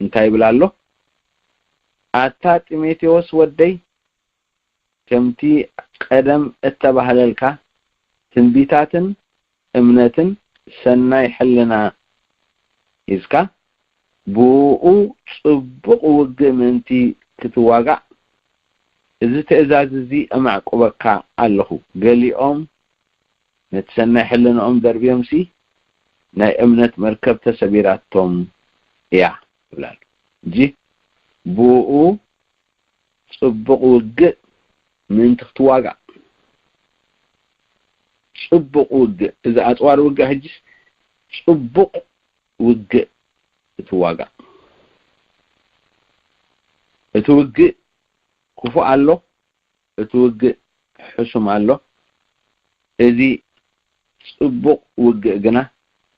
እንታይ ይብል ኣሎ? ኣታ ጢሞቴዎስ ወደይ፣ ከምቲ ቀደም እተባህለልካ ትንቢታትን እምነትን ሰናይ ሕልና ሒዝካ፣ ብእኡ ጽቡቕ ውግእ ምእንቲ ክትዋጋእ፣ እዚ ትእዛዝ እዚ እማዕቁበካ ኣለኹ። ገሊኦም ነቲ ሰናይ ሕልንኦም ደርብዮምሲ፣ ናይ እምነት መርከብ ተሰቢራቶም እያ ይብል ኣሎ። ሕጂ ብእኡ ጽቡቕ ውግእ ምእንቲ ክትዋጋእ። ጽቡቕ ውግእ፣ እዚ ኣጽዋር ውግእ ሕጂስ ጽቡቕ ውግእ ክትዋጋእ። እቲ ውግእ ክፉእ ኣሎ፣ እቲ ውግእ ሕሱም ኣሎ። እዚ ጽቡቕ ውግእ ግና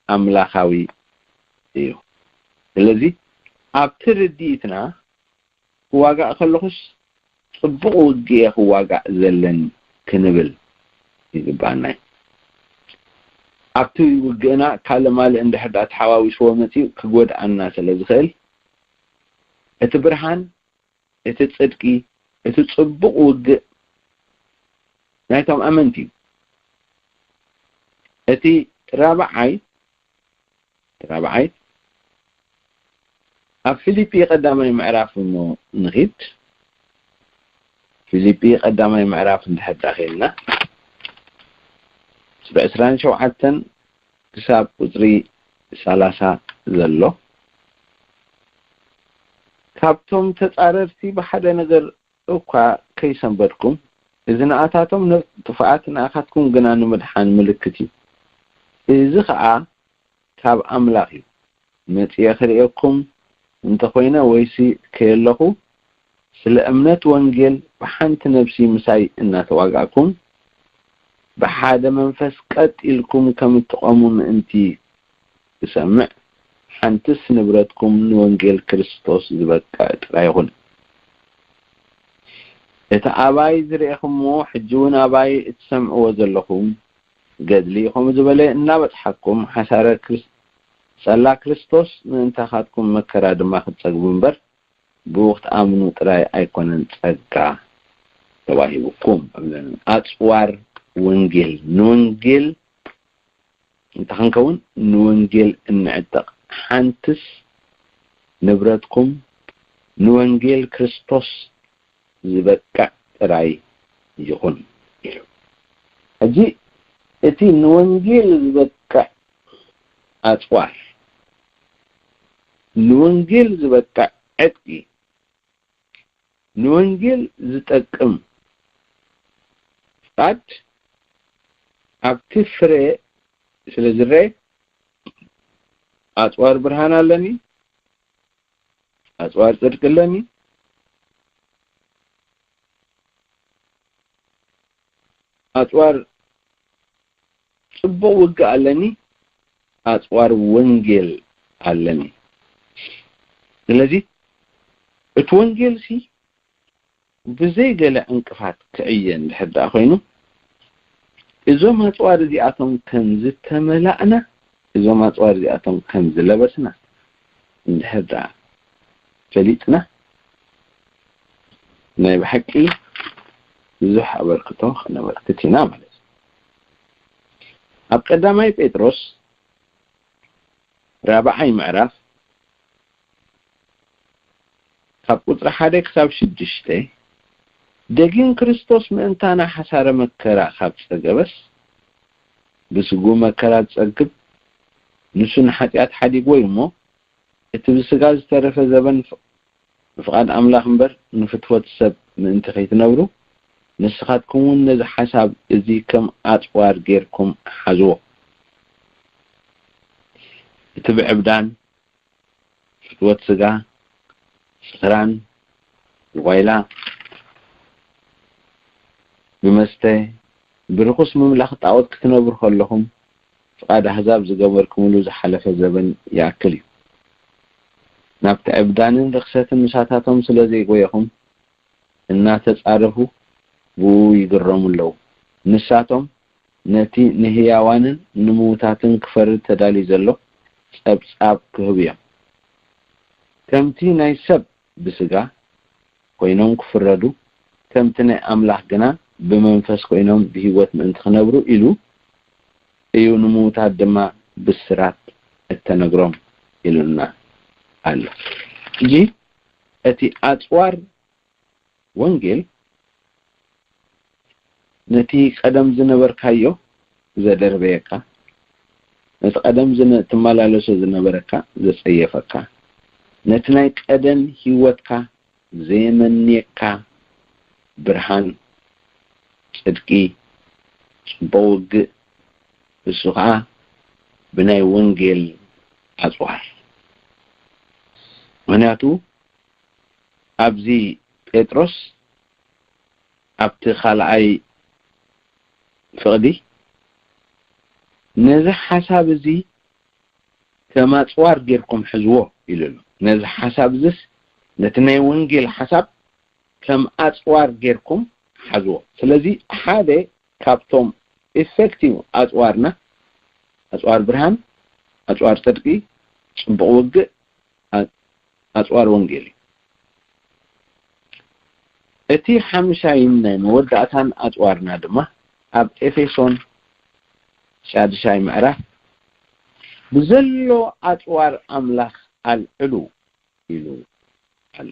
ኣምላኻዊ እዩ። ስለዚ ኣብቲ ርድኢትና ክዋጋእ ከለኹስ ጽቡቕ ውግእ እየ ክዋጋእ ዘለኒ ክንብል ይግባኣና እዩ። ኣብቲ ውግእና ካልእ ማልእ እንድሕር ደኣ ተሓዋዊስዎ መጺኡ ክጎድኣና ስለ ዝኽእል፣ እቲ ብርሃን፣ እቲ ጽድቂ፣ እቲ ጽቡቕ ውግእ ናይቶም ኣመንቲ እዩ። እቲ ራብዓይ፣ እቲ ራብዓይ ኣብ ፊልጲ ቀዳማይ ምዕራፍ እሞ ንኺድ። ፊልጲ ቀዳማይ ምዕራፍ እንድሕር ደኣ ኸይድና፣ ቁጽሪ ዕስራን ሸውዓተን ክሳብ ቁጽሪ ሰላሳ ዘሎ፣ ካብቶም ተጻረርቲ ብሓደ ነገር እኳ ከይሰንበድኩም፣ እዚ ንኣታቶም ንጥፍኣት፣ ንኣኻትኩም ግና ንምድሓን ምልክት እዩ። እዚ ኸኣ ካብ ኣምላኽ እዩ። መጺኤ ክርእየኩም እንተኾይነ ወይሲ ከየለኹ፣ ስለ እምነት ወንጌል ብሓንቲ ነፍሲ ምሳይ እናተዋጋእኩም፣ ብሓደ መንፈስ ቀጥ ኢልኩም ከም እትቖሙ ምእንቲ ክሰምዕ፣ ሓንትስ ንብረትኩም ንወንጌል ክርስቶስ ዝበቅዕ ጥራይ ይኹን። እቲ ኣባይ ዝርኤኹምዎ፣ ሕጂ እውን ኣባይ እትሰምዕዎ ዘለኹም ገድሊ፣ ከምኡ ዝበለ እናበጽሓኩም፣ ሓሳረ ክርስ-፣ ጸላ ክርስቶስ ምእንታኻትኩም መከራ ድማ ክትጸግቡ እምበር፣ ብኡ ክትኣምኑ ጥራይ ኣይኮነን ጸጋ ተዋሂቡኩም። ኣጽዋር ወንጌል፣ ንወንጌል እንተ ኽንከውን ንወንጌል እንዕጠቕ፣ ሓንትስ ንብረትኩም ንወንጌል ክርስቶስ ዝበቅዕ ጥራይ ይኹን ኢሉ። ሕጂ እቲ ንወንጌል ዝበቅዕ ኣጽዋር፣ ንወንጌል ዝበቅዕ ዕጥቂ፣ ንወንጌል ዝጠቅም ፍቓድ ኣብቲ ፍረ ስለ ዝረአ፣ ኣጽዋር ብርሃን ኣለኒ፣ ኣጽዋር ጽድቂ ኣለኒ፣ ኣጽዋር ጽቡቕ ውግእ ኣለኒ፣ ኣጽዋር ወንጌል ኣለኒ። ስለዚ እቲ ወንጌልሲ ብዘይ ገለ ዕንቅፋት ክዕየ እንድሕር ደኣ ኮይኑ፣ እዞም ኣጽዋር እዚኣቶም ከም ዝተመላእና፣ እዞም ኣጽዋር እዚኣቶም ከም ዝለበስና እንድሕር ደኣ ፈሊጥና፣ ናይ ብሓቂ ብዙሕ ኣበርክቶ ከነበርክት ኢና ማለት እዩ። ኣብ ቀዳማይ ጴጥሮስ ራብዓይ ምዕራፍ ካብ ቁጽሪ ሓደ ክሳብ ሽዱሽተ፣ ደጊም ክርስቶስ ምእንታና ሓሳረ መከራ ካብ ጸገበስ፣ ብስጉ መከራ ዝጸግብ ንሱ ንሓጢኣት ሓዲግዎ እዩ እሞ፣ እቲ ብስጋ ዝተረፈ ዘበን ንፍቓድ ኣምላኽ እምበር ንፍትወት ሰብ ምእንቲ ከይትነብሩ፣ ንስኻትኩም እውን ነዚ ሓሳብ እዚ ከም ኣጽዋር ጌርኩም ሓዝዎ። እቲ ብዕብዳን፣ ፍትወት ስጋ፣ ስኽራን፣ ብጓይላ፣ ብመስተ፣ ብርኹስ ምምላኽ ጣዖት ክትነብሩ ከለኹም፣ ፍቓድ ኣህዛብ ዝገበርኩምሉ ዝሓለፈ ዘበን ይኣክል እዩ። ናብቲ ዕብዳንን ርኽሰትን ምሳታቶም ስለ ዘይጎየኹም፣ እናተጻረፉ ብኡ ይግረሙ ኣለዉ። ንሳቶም ነቲ ንህያዋንን ንምዉታትን ክፈርድ ተዳልዩ ዘሎ ጸብጻብ ክህቡ እዮም። ከምቲ ናይ ሰብ ብስጋ ኮይኖም ክፍረዱ፣ ከምቲ ናይ ኣምላኽ ግና ብመንፈስ ኮይኖም ብህይወት ምእንቲ ክነብሩ ኢሉ እዩ፣ ንምዉታት ድማ ብስራት እተነግሮም ኢሉና ኣሎ። ሕጂ እቲ ኣጽዋር ወንጌል ነቲ ቀደም ዝነበርካዮ ዘደርበየካ፣ ነቲ ቀደም ዝነ-፣ ትመላለሶ ዝነበረካ ዘጸየፈካ፣ ነቲ ናይ ቀደም ህይወትካ ዘየመንየካ ብርሃን፣ ጽድቂ፣ ጽቡቕ ውግእ፣ እሱ ኸኣ ብናይ ወንጌል ኣጽዋር። ምኽንያቱ ኣብዚ ጴጥሮስ ኣብቲ ካልኣይ ፍቕዲ ነዚ ሓሳብ እዚ ከም ኣጽዋር ጌርኩም ሕዝዎ ኢሉ ኣሎ። ነዚ ሓሳብ እዝስ ነቲ ናይ ወንጌል ሓሳብ ከም ኣጽዋር ጌርኩም ሓዝዎ። ስለዚ ሓደ ካብቶም ኢፌክቲቭ ኣጽዋርና፣ ኣጽዋር ብርሃን፣ ኣጽዋር ጽድቂ፣ ጽቡቕ ውግእ፣ ኣ-፣ ኣጽዋር ወንጌል እዩ። እቲ ሓምሻይን ናይ መወዳእታን ኣጽዋርና ድማ ኣብ ኤፌሶን ሻድሻይ ምዕራፍ ብዘሎ ኣጽዋር ኣምላኽ ኣልዕሉ ኢሉ ኣሎ።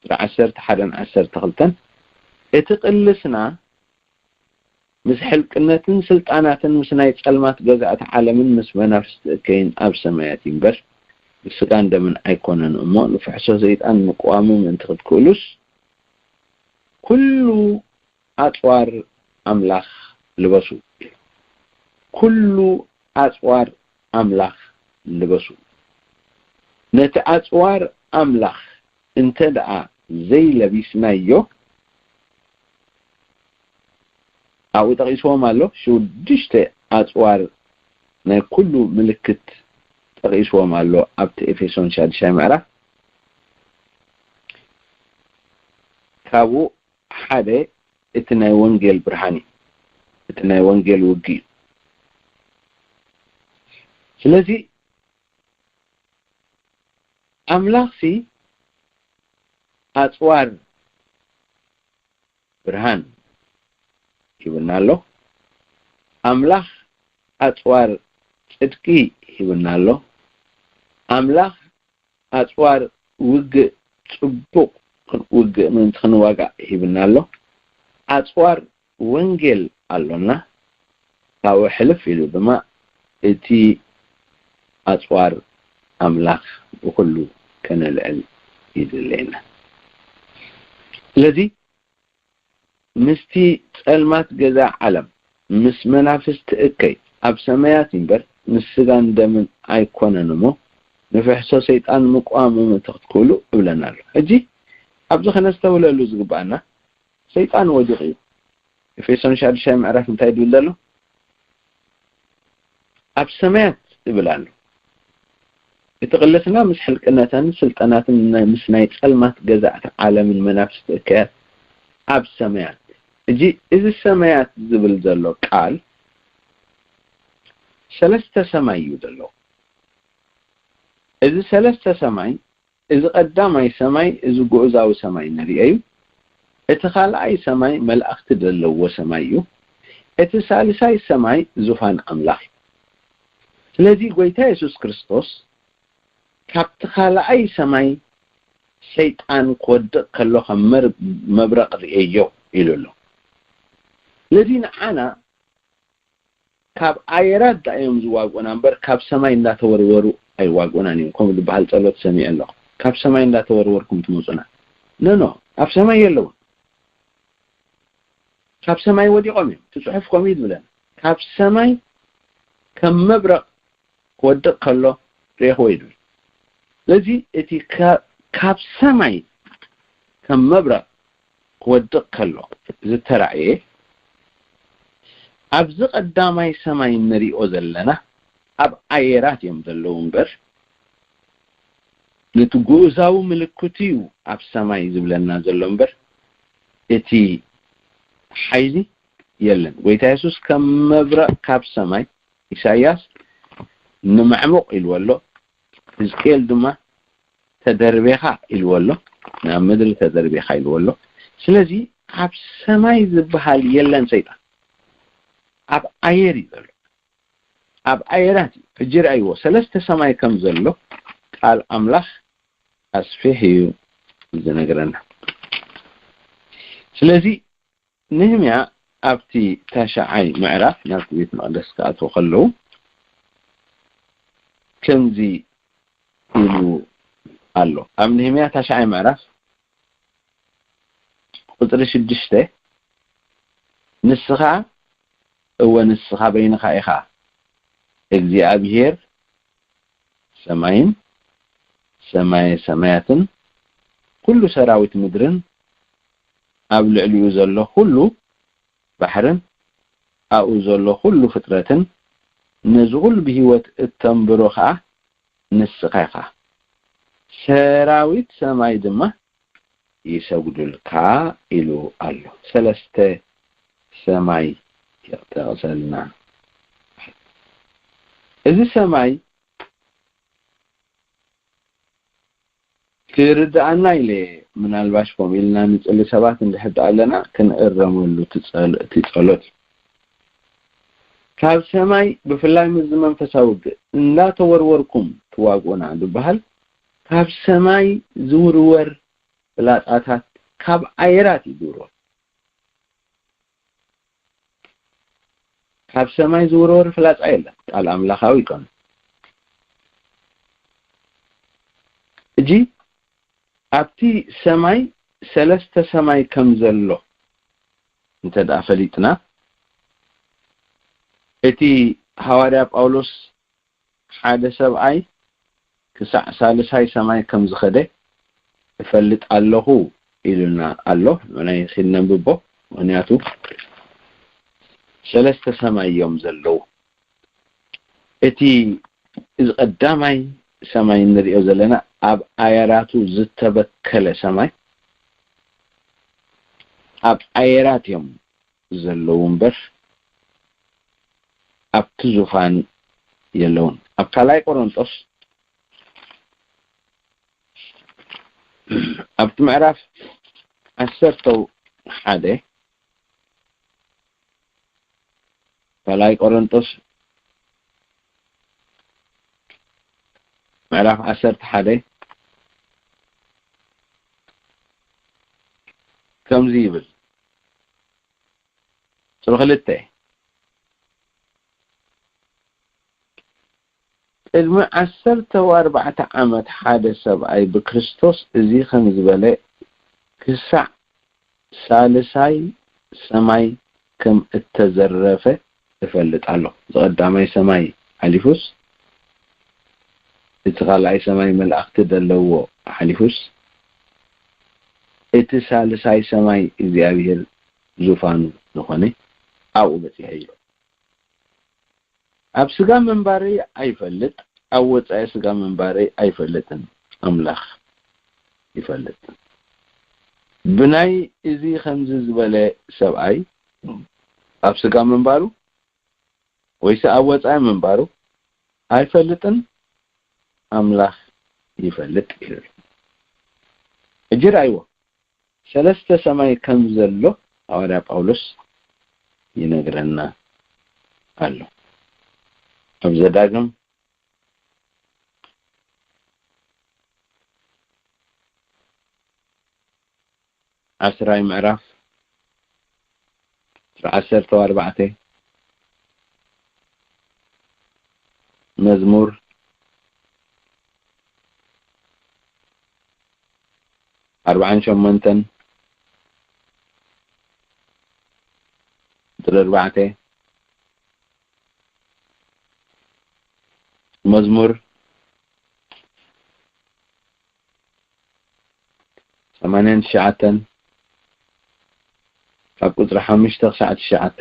ቁጽሪ ዓሰርተ ሓደን ዓሰርተ ክልተን እቲ ቅልስና ምስ ሕልቅነትን ስልጣናትን ምስ ናይ ጸልማት ገዛእቲ ዓለምን ምስ መናፍስቲ እከይን ኣብ ሰማያት እዩ እምበር፣ ብስጋን ደምን ኣይኮነን። እሞ ንፍሕሶ ሰይጣን ምቅዋሙ ምእንቲ ክትክእሉስ፣ ኩሉ ኣጽዋር ኣምላኽ ልበሱ። ኩሉ ኣጽዋር ኣምላኽ ልበሱ። ነቲ ኣጽዋር ኣምላኽ እንተ ደኣ ዘይለቢስናዮ፣ ኣብኡ ጠቒስዎም ኣሎ። ሽዱሽተ ኣጽዋር ናይ ኩሉ ምልክት ጠቒስዎም ኣሎ ኣብቲ ኤፌሶን ሻድሻይ ምዕራፍ። ካብኡ ሓደ እቲ ናይ ወንጌል ብርሃን እዩ። እቲ ናይ ወንጌል ውግእ እዩ። ስለዚ ኣምላኽሲ ኣጽዋር ብርሃን ሂብና ኣሎ። ኣምላኽ ኣጽዋር ጽድቂ ሂብና ኣሎ። ኣምላኽ ኣጽዋር ውግእ ጽቡቕ ውግእ ምእንቲ ክንዋጋእ ሂብና ኣሎ። ኣጽዋር ወንጌል ኣሎና። ካብኡ ሕልፍ ኢሉ ድማ እቲ ኣጽዋር ኣምላኽ ብኹሉ ከነልዕል ይድለየና። ስለዚ ምስቲ ጸልማት ገዛ ዓለም፣ ምስ መናፍስቲ እከይ ኣብ ሰማያት እምበር ምስ ስጋን ደምን ኣይኮነን እሞ፣ ንፍሕሶ ሰይጣን ምቋም ምእንቲ ክትክእሉ እብለና ኣሎ። ሕጂ ኣብዚ ከነስተውለሉ ዝግባኣና፣ ሰይጣን ወዲቑ እዩ። ኤፌሶን ሻዱሻይ ምዕራፍ እንታይ ድብል ዘሎ? ኣብ ሰማያት እብል ኣሎ። እቲ ቅለትና ምስ ሕልቅነታን ስልጣናትን ናይ-፣ ምስ ናይ ጸልማት ገዛእቲ ዓለምን መናፍስቲ እከያት ኣብ ሰማያት። እጂ እዚ ሰማያት ዝብል ዘሎ ቃል ሰለስተ ሰማይ እዩ ዘለዎ። እዚ ሰለስተ ሰማይ፣ እዚ ቀዳማይ ሰማይ፣ እዚ ግኡዛዊ ሰማይ ንርእዮ እዩ። እቲ ካልኣይ ሰማይ መላእኽቲ ዘለዎ ሰማይ እዩ። እቲ ሳልሳይ ሰማይ ዙፋን ኣምላኽ እዩ። ስለዚ ጎይታ የሱስ ክርስቶስ ካብቲ ካልኣይ ሰማይ ሰይጣን ክወድቕ ከሎ ከም መር-፣ መብረቕ ርእየዮ ኢሉ ኣሎ። ስለዚ ንዓና ካብ ኣየራት ዳ እዮም ዝዋግኡና እምበር ካብ ሰማይ እንዳተወርወሩ ኣይዋግኡናን እዮም። ከምኡ ዝበሃል ጸሎት ሰሚዐ ኣለኹ። ካብ ሰማይ እንዳተወርወርኩም ትመጹና። ኖ፣ ኖ፣ ኣብ ሰማይ የለውን። ካብ ሰማይ ወዲቖም እዮም። እቲ ጽሑፍ ከምኡ እዩ ዝብለና። ካብ ሰማይ ከም መብረቕ ክወድቕ ከሎ ሬኽዎ እዩ ዝብል። ስለዚ እቲ ካ-፣ ካብ ሰማይ ከም መብረቕ ክወድቕ ከሎ ዝተራእየ፣ ኣብዚ ቀዳማይ ሰማይ እንሪኦ ዘለና ኣብ ኣየራት እዮም ዘለዉ እምበር፣ ነቲ ግኡዛዊ ምልክት እዩ ኣብ ሰማይ ዝብለና ዘሎ እምበር፣ እቲ ሓይሊ የለን። ጎይታ የሱስ ከም መብረቕ ካብ ሰማይ፣ ኢሳይያስ ንመዕሙቕ ኢልዎ ኣሎ፣ ሕዝቅኤል ድማ ተደርቤኻ ኢልዎ ኣሎ፣ ናብ ምድሪ ተደርቤኻ ኢልዎ ኣሎ። ስለዚ ኣብ ሰማይ ዝበሃል የለን ሰይጣን፣ ኣብ ኣየር እዩ ዘሎ። ኣብ ኣየራት እዩ። ሕጂ ረኣይዎ፣ ሰለስተ ሰማይ ከም ዘሎ ቃል ኣምላኽ ኣስፊሕ እዩ ዝነግረና። ስለዚ ንህምያ ኣብቲ ታሽዓይ ምዕራፍ ናብቲ ቤት መቕደስ ክኣትዉ ከለዉ ከምዚ ኢሉ ኣሎ። ኣብ ነህምያ ታሽዓይ ምዕራፍ ቁጽሪ ሽዱሽተ፣ ንስኻ፣ እወ፣ ንስኻ በይንኻ ኢኻ እግዚኣብሄር፣ ሰማይን ሰማየ ሰማያትን፣ ኩሉ ሰራዊት ምድርን፣ ኣብ ልዕሊኡ ዘሎ ኩሉ ባሕርን፣ ኣብኡ ዘሎ ኩሉ ፍጥረትን፣ ነዚ ኩሉ ብህይወት እተንብሮ ኸኣ ንስኻ ኢኻ። ሰራዊት ሰማይ ድማ ይሰግዱልካ ኢሉ ኣሎ። ሰለስተ ሰማይ ይጠቕሰልና። እዚ ሰማይ ክርድኣና ኢለ፣ ምናልባሽ ከምኡ ኢልና ንጽሊ ሰባት እንድሕር ደኣ ኣለና፣ ክንእረመሉ እቲ ጸል-፣ እቲ ጸሎት እዩ። ካብ ሰማይ ብፍላይ ምስዚ መንፈሳዊ ውግእ እንዳተወርወርኩም ትዋግኡና ዝበሃል፣ ካብ ሰማይ ዝውርወር ፍላጻታት ካብ ኣየራት እዩ ዝውርወር። ካብ ሰማይ ዝውርወር ፍላጻ የለን፣ ቃል ኣምላኻዊ ይኮን። እጂ ኣብቲ ሰማይ ሰለስተ ሰማይ ከም ዘሎ እንተ ደኣ ፈሊጥና፣ እቲ ሃዋርያ ጳውሎስ ሓደ ሰብኣይ ክሳዕ ሳልሳይ ሰማይ ከም ዝኸደ እፈልጥ ኣለኹ ኢሉና ኣሎ። ንዑናይ ኺድ ነንብቦ፣ ምኽንያቱ ሰለስተ ሰማይ እዮም ዘለዉ። እቲ፣ እዚ ቀዳማይ ሰማይ እንሪኦ ዘለና ኣብ ኣየራቱ ዝተበከለ ሰማይ፣ ኣብ ኣየራት እዮም ዘለዉ እምበር ኣብቲ ዙፋን የለውን። ኣብ ካልኣይ ቆሮንጦስ ኣብቲ ምዕራፍ ዓሰርተ ሓደ፣ ካልኣይ ቆሮንጦስ ምዕራፍ ዓሰርተ ሓደ ከምዚ ይብል፣ ቁጽሪ ክልተ፣ ቅድሚ ዓሰርተ ኣርባዕተ ዓመት ሓደ ሰብኣይ ብክርስቶስ እዚ ከም ዝበለ ክሳዕ ሳልሳይ ሰማይ ከም እተዘረፈ እፈልጥ ኣለኹ። እቲ ቀዳማይ ሰማይ ሓሊፉስ፣ እቲ ካልኣይ ሰማይ መላእኽቲ ደለዎ ሓሊፉስ፣ እቲ ሳልሳይ ሰማይ እግዚኣብሔር ዙፋኑ ዝኾነ ኣብኡ በጺሐ ኢሉ። ኣብ ስጋ ምንባረይ ኣይፈልጥ፣ ኣብ ወጻኢ ስጋ ምንባረይ ኣይፈልጥን፣ ኣምላኽ ይፈልጥ። ብናይ እዚ ከምዚ ዝበለ ሰብኣይ ኣብ ስጋ ምንባሩ ወይስ ኣብ ወጻኢ ምንባሩ ኣይፈልጥን፣ ኣምላኽ ይፈልጥ ይብል። ሕጂ ረኣይዎ፣ ሰለስተ ሰማይ ከም ዘሎ ሃዋርያ ጳውሎስ ይነግረና ኣሎ። ኣብ ዘዳግም ዓስራይ ምዕራፍ፣ ቁጽሪ ዓሰርተ ኣርባዕተ፣ መዝሙር ኣርባዓን ሸሞንተን፣ ቁጽሪ ኣርባዕተ፣ መዝሙር ሰማንያን ትሽዓተን፣ ካብ ቁጽሪ ሓሙሽተ ክሳዕ ትሽዓተ፣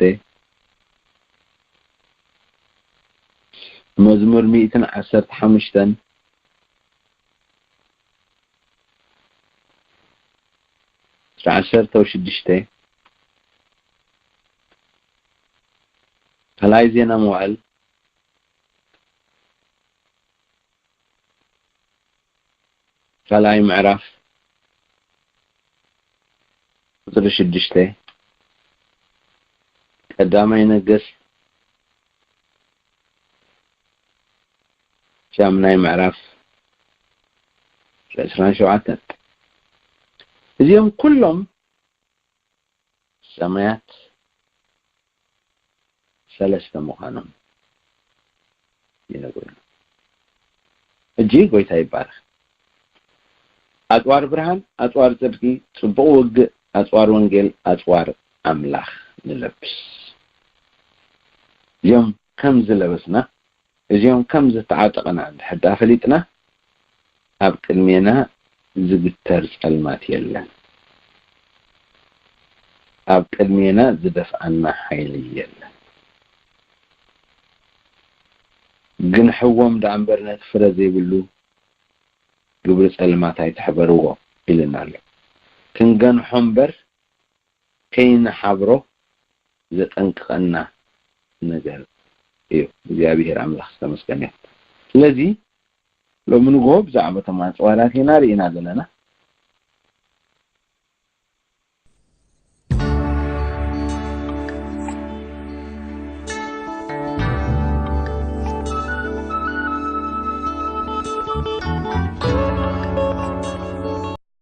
መዝሙር ሚእትን ዓሰርተ ሓሙሽተን፣ ቁጽሪ ዓሰርተ ሽዱሽተ፣ ካልኣይ ዜና መዋዕል፣ ካልኣይ ምዕራፍ፣ ቁጽሪ ሽዱሽተ፣ ቀዳማይ ነገስት፣ ሻምናይ ምዕራፍ፣ ቁጽሪ ዕስራን ሸውዓተን። እዚኦም ኩሎም ሰማያት ሰለስተ ምዃኖም ይነግሩና። ሕጂ ጎይታ ይባረኽ። ኣጽዋር ብርሃን፣ ኣጽዋር ጽድቂ፣ ጽቡቕ ውግእ፣ ኣጽዋር ወንጌል፣ ኣጽዋር ኣምላኽ ንለብስ። እዚኦም ከም ዝለበስና፣ እዚኦም ከም ዝተዓጠቕና እንድሕር ደኣ ፈሊጥና፣ ኣብ ቅድሜና ዝግተር ጸልማት የለን። ኣብ ቅድሜና ዝደፍኣና ሓይሊ የለን። ግንሕዎም ደኣ እምበር ነቲ ፍረ ዘይብሉ ግብሪ ጸልማት ኣይትሕበርዎ ኢልና ኣሎ። ክንገንሖ እምበር ከይንሓብሮ ዘጠንቅቐና ነገር እዩ። እግዚኣብሔር ኣምላኽ ዝተመስገነ ይኹን። ስለዚ ሎሚ ንግሆ ብዛዕባ እቶም ኣጽዋራት ኢና ርኢና ዘለና።